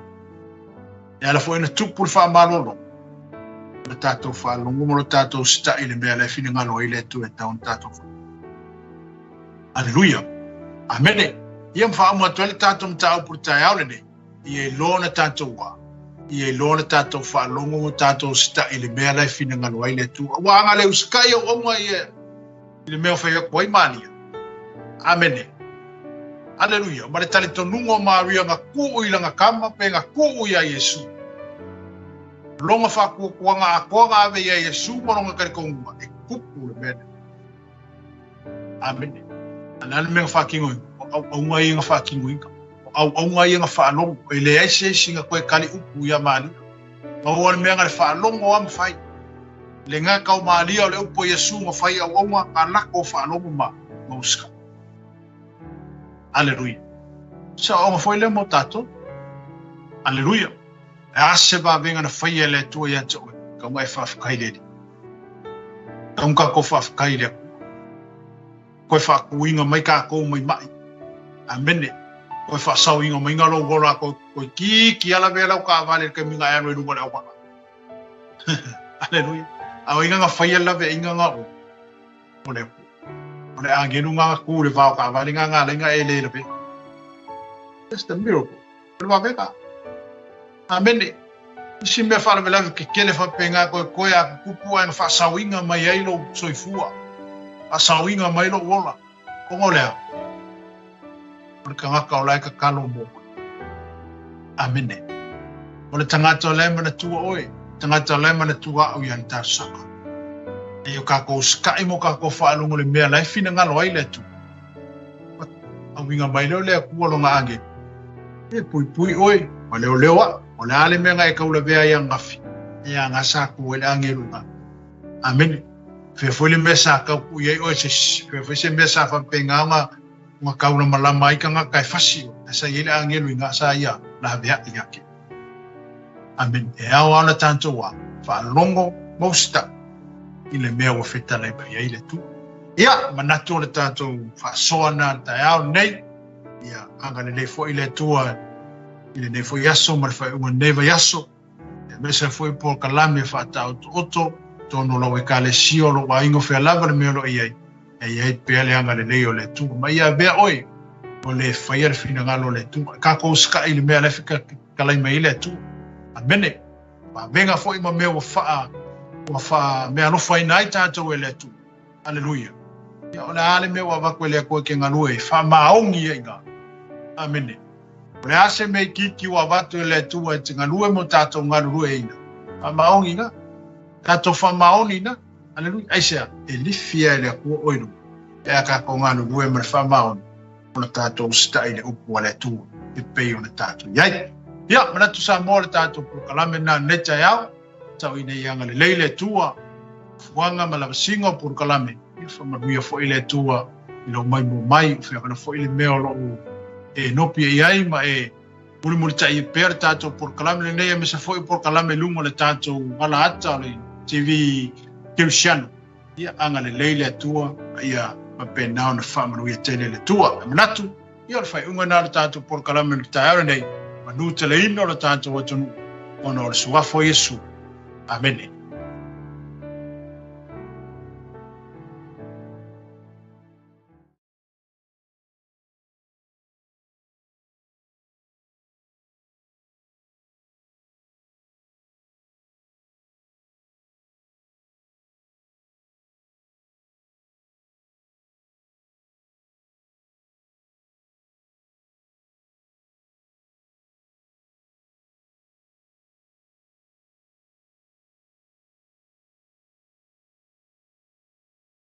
E ala foi na tupu le faamalolo. O le tatou faalogo ma lo tatou sitaʻi i le mea la e finagalo ai le Atua e tatau ona tatou fai. Aleluia. Amene. Ia ma faauma atu ai le tatou mataupu i le taeao lenei. Ia iloa ona tatou wā. Ia iloa ona tatou faalogo ma tatou sitaʻi i le mea la e finagalo ai le Atua. Ua aga le usikai auauna ia i le mea o fai atu ai Maria. Amene. Aleluia. Ma le talitonuga o Maria na tuu i lana tama pe na tuu iā Iesu. Lona faatuatuaga atoa na ave iā Iesu ma lona talitonuga e tupu le mea lea. Amene. A le a le mea na faatinoina? O auauna ia na faatinoina. O auauna ia na faalogo. E leai se isi na toe kali upu iā Maria. Pau lava le mea na le faalogo a ma fai. Le gata o Maria o le upu a Iesu na fai auauna na lako o faalogo ma ma usikai. Aleluia. Se aoaoga foi lea mo tatou. Aleluia. E a se vavega na faia e le Atua ia te oe, kau e faafetai le Alii. Kau tatou faafetai i le Atua. Koe faakuina mai tatou mai maʻi. Amene. Koe faasaoina mai na lou ola koe, koe kiki ala vea lau taavale i le taimi na e alu ai luma o le auala. Aleluia. A o ai na faia le laveaiga na o? O le Atua. O le agelu na ku i le va o taavale na na alai na e le lavea. That's the miracle. O le vavega. Amene. Isi mea faalavelave kekele faapena koe koe a kukupu ae na faasaoina mai ai lou soifua, faasaoina mai lou ola. Ona o le a? O le tagata o la e tatalo mo oe. Amene. O le tagata o la e manatua oe, tagata o la e manatua a'u ia le talosaga. E o tatou usitai mo tatou faalogo i le mea la e finagalo ai le Atua. Auiga mai lea o le Atua lona agelu. E puipui oe, ma leoleo a'u. O le a le mea na e taulavea ai ananafi? E a na sa tu ai le agelu na. Amene. Fea foi le mea sa tau tuu i ai oe se isi. Fea foi se mea sa faapena ona ona taulamalama ai tagata e fasi oe. Ae sa i ai le agelu i na sa ia laveai ia te oe. Amene. E ao lava ona tatou a faalogo ma usitai i le mea ua fetalai mai ai le Atua. Ia, manatu o le tatou faasoa na le taeao lenei. Ia, agalelei foi le Atua i lenei foi aso ma le faaiuga o lenei vaiaso. Aemaise foi polokalame faataotooto totonu o lau Ekalesia, o lou aiga, o fea lava le mea o lo o i ai, e i ai pea le agalelei o le Atua. Ma ia avea oe o le faia le finagalo o le Atua. E tatou usitai i le mea la e fetalai mai ai le Atua. Amene. Vavega foi ma mea ua faa ua faa meaalofaina ai tatou e le Atua. Aleluia. Ia, o le a le mea ua avatu e le Atua e te galue ai? Faamaoni ia i ina. Amene. O le a se mea itiiti ua avatu e le Atua e te galue mo tatou galulue ai ina? Faamaoni ina. Tatou faamaoni ina. Aleluia. Aisea? E lifi lava e le Atua oe i luga pe a tatou galulue ma le faamaoni ona tatou usitai i le upu a le Atua e pei ona tatou i ai. Ia, manatu Samoa le tatou polokalame lena i lenei taeao. Tau ina ia agalelei le Atua, fuaga ma lavasiga o polokalame, ia faamanuia foi le Atua i lou maimoa mai, o feagana foi le mea o lo o e nopi i ai ma e mulimulitai pea le tatou polokalame lenei aemaise foi o polokalame i luga o le tatou ala ata o le TV Kerisiano. Ia agalelei le Atua ma ia faapena ona faamanuia tele le Atua. E manatu, ia o le faaiuga lena o le tatou polokalame i le taeao lenei, manuteleina o le tatou atunuu ona o le suafa o Iesu. Amene.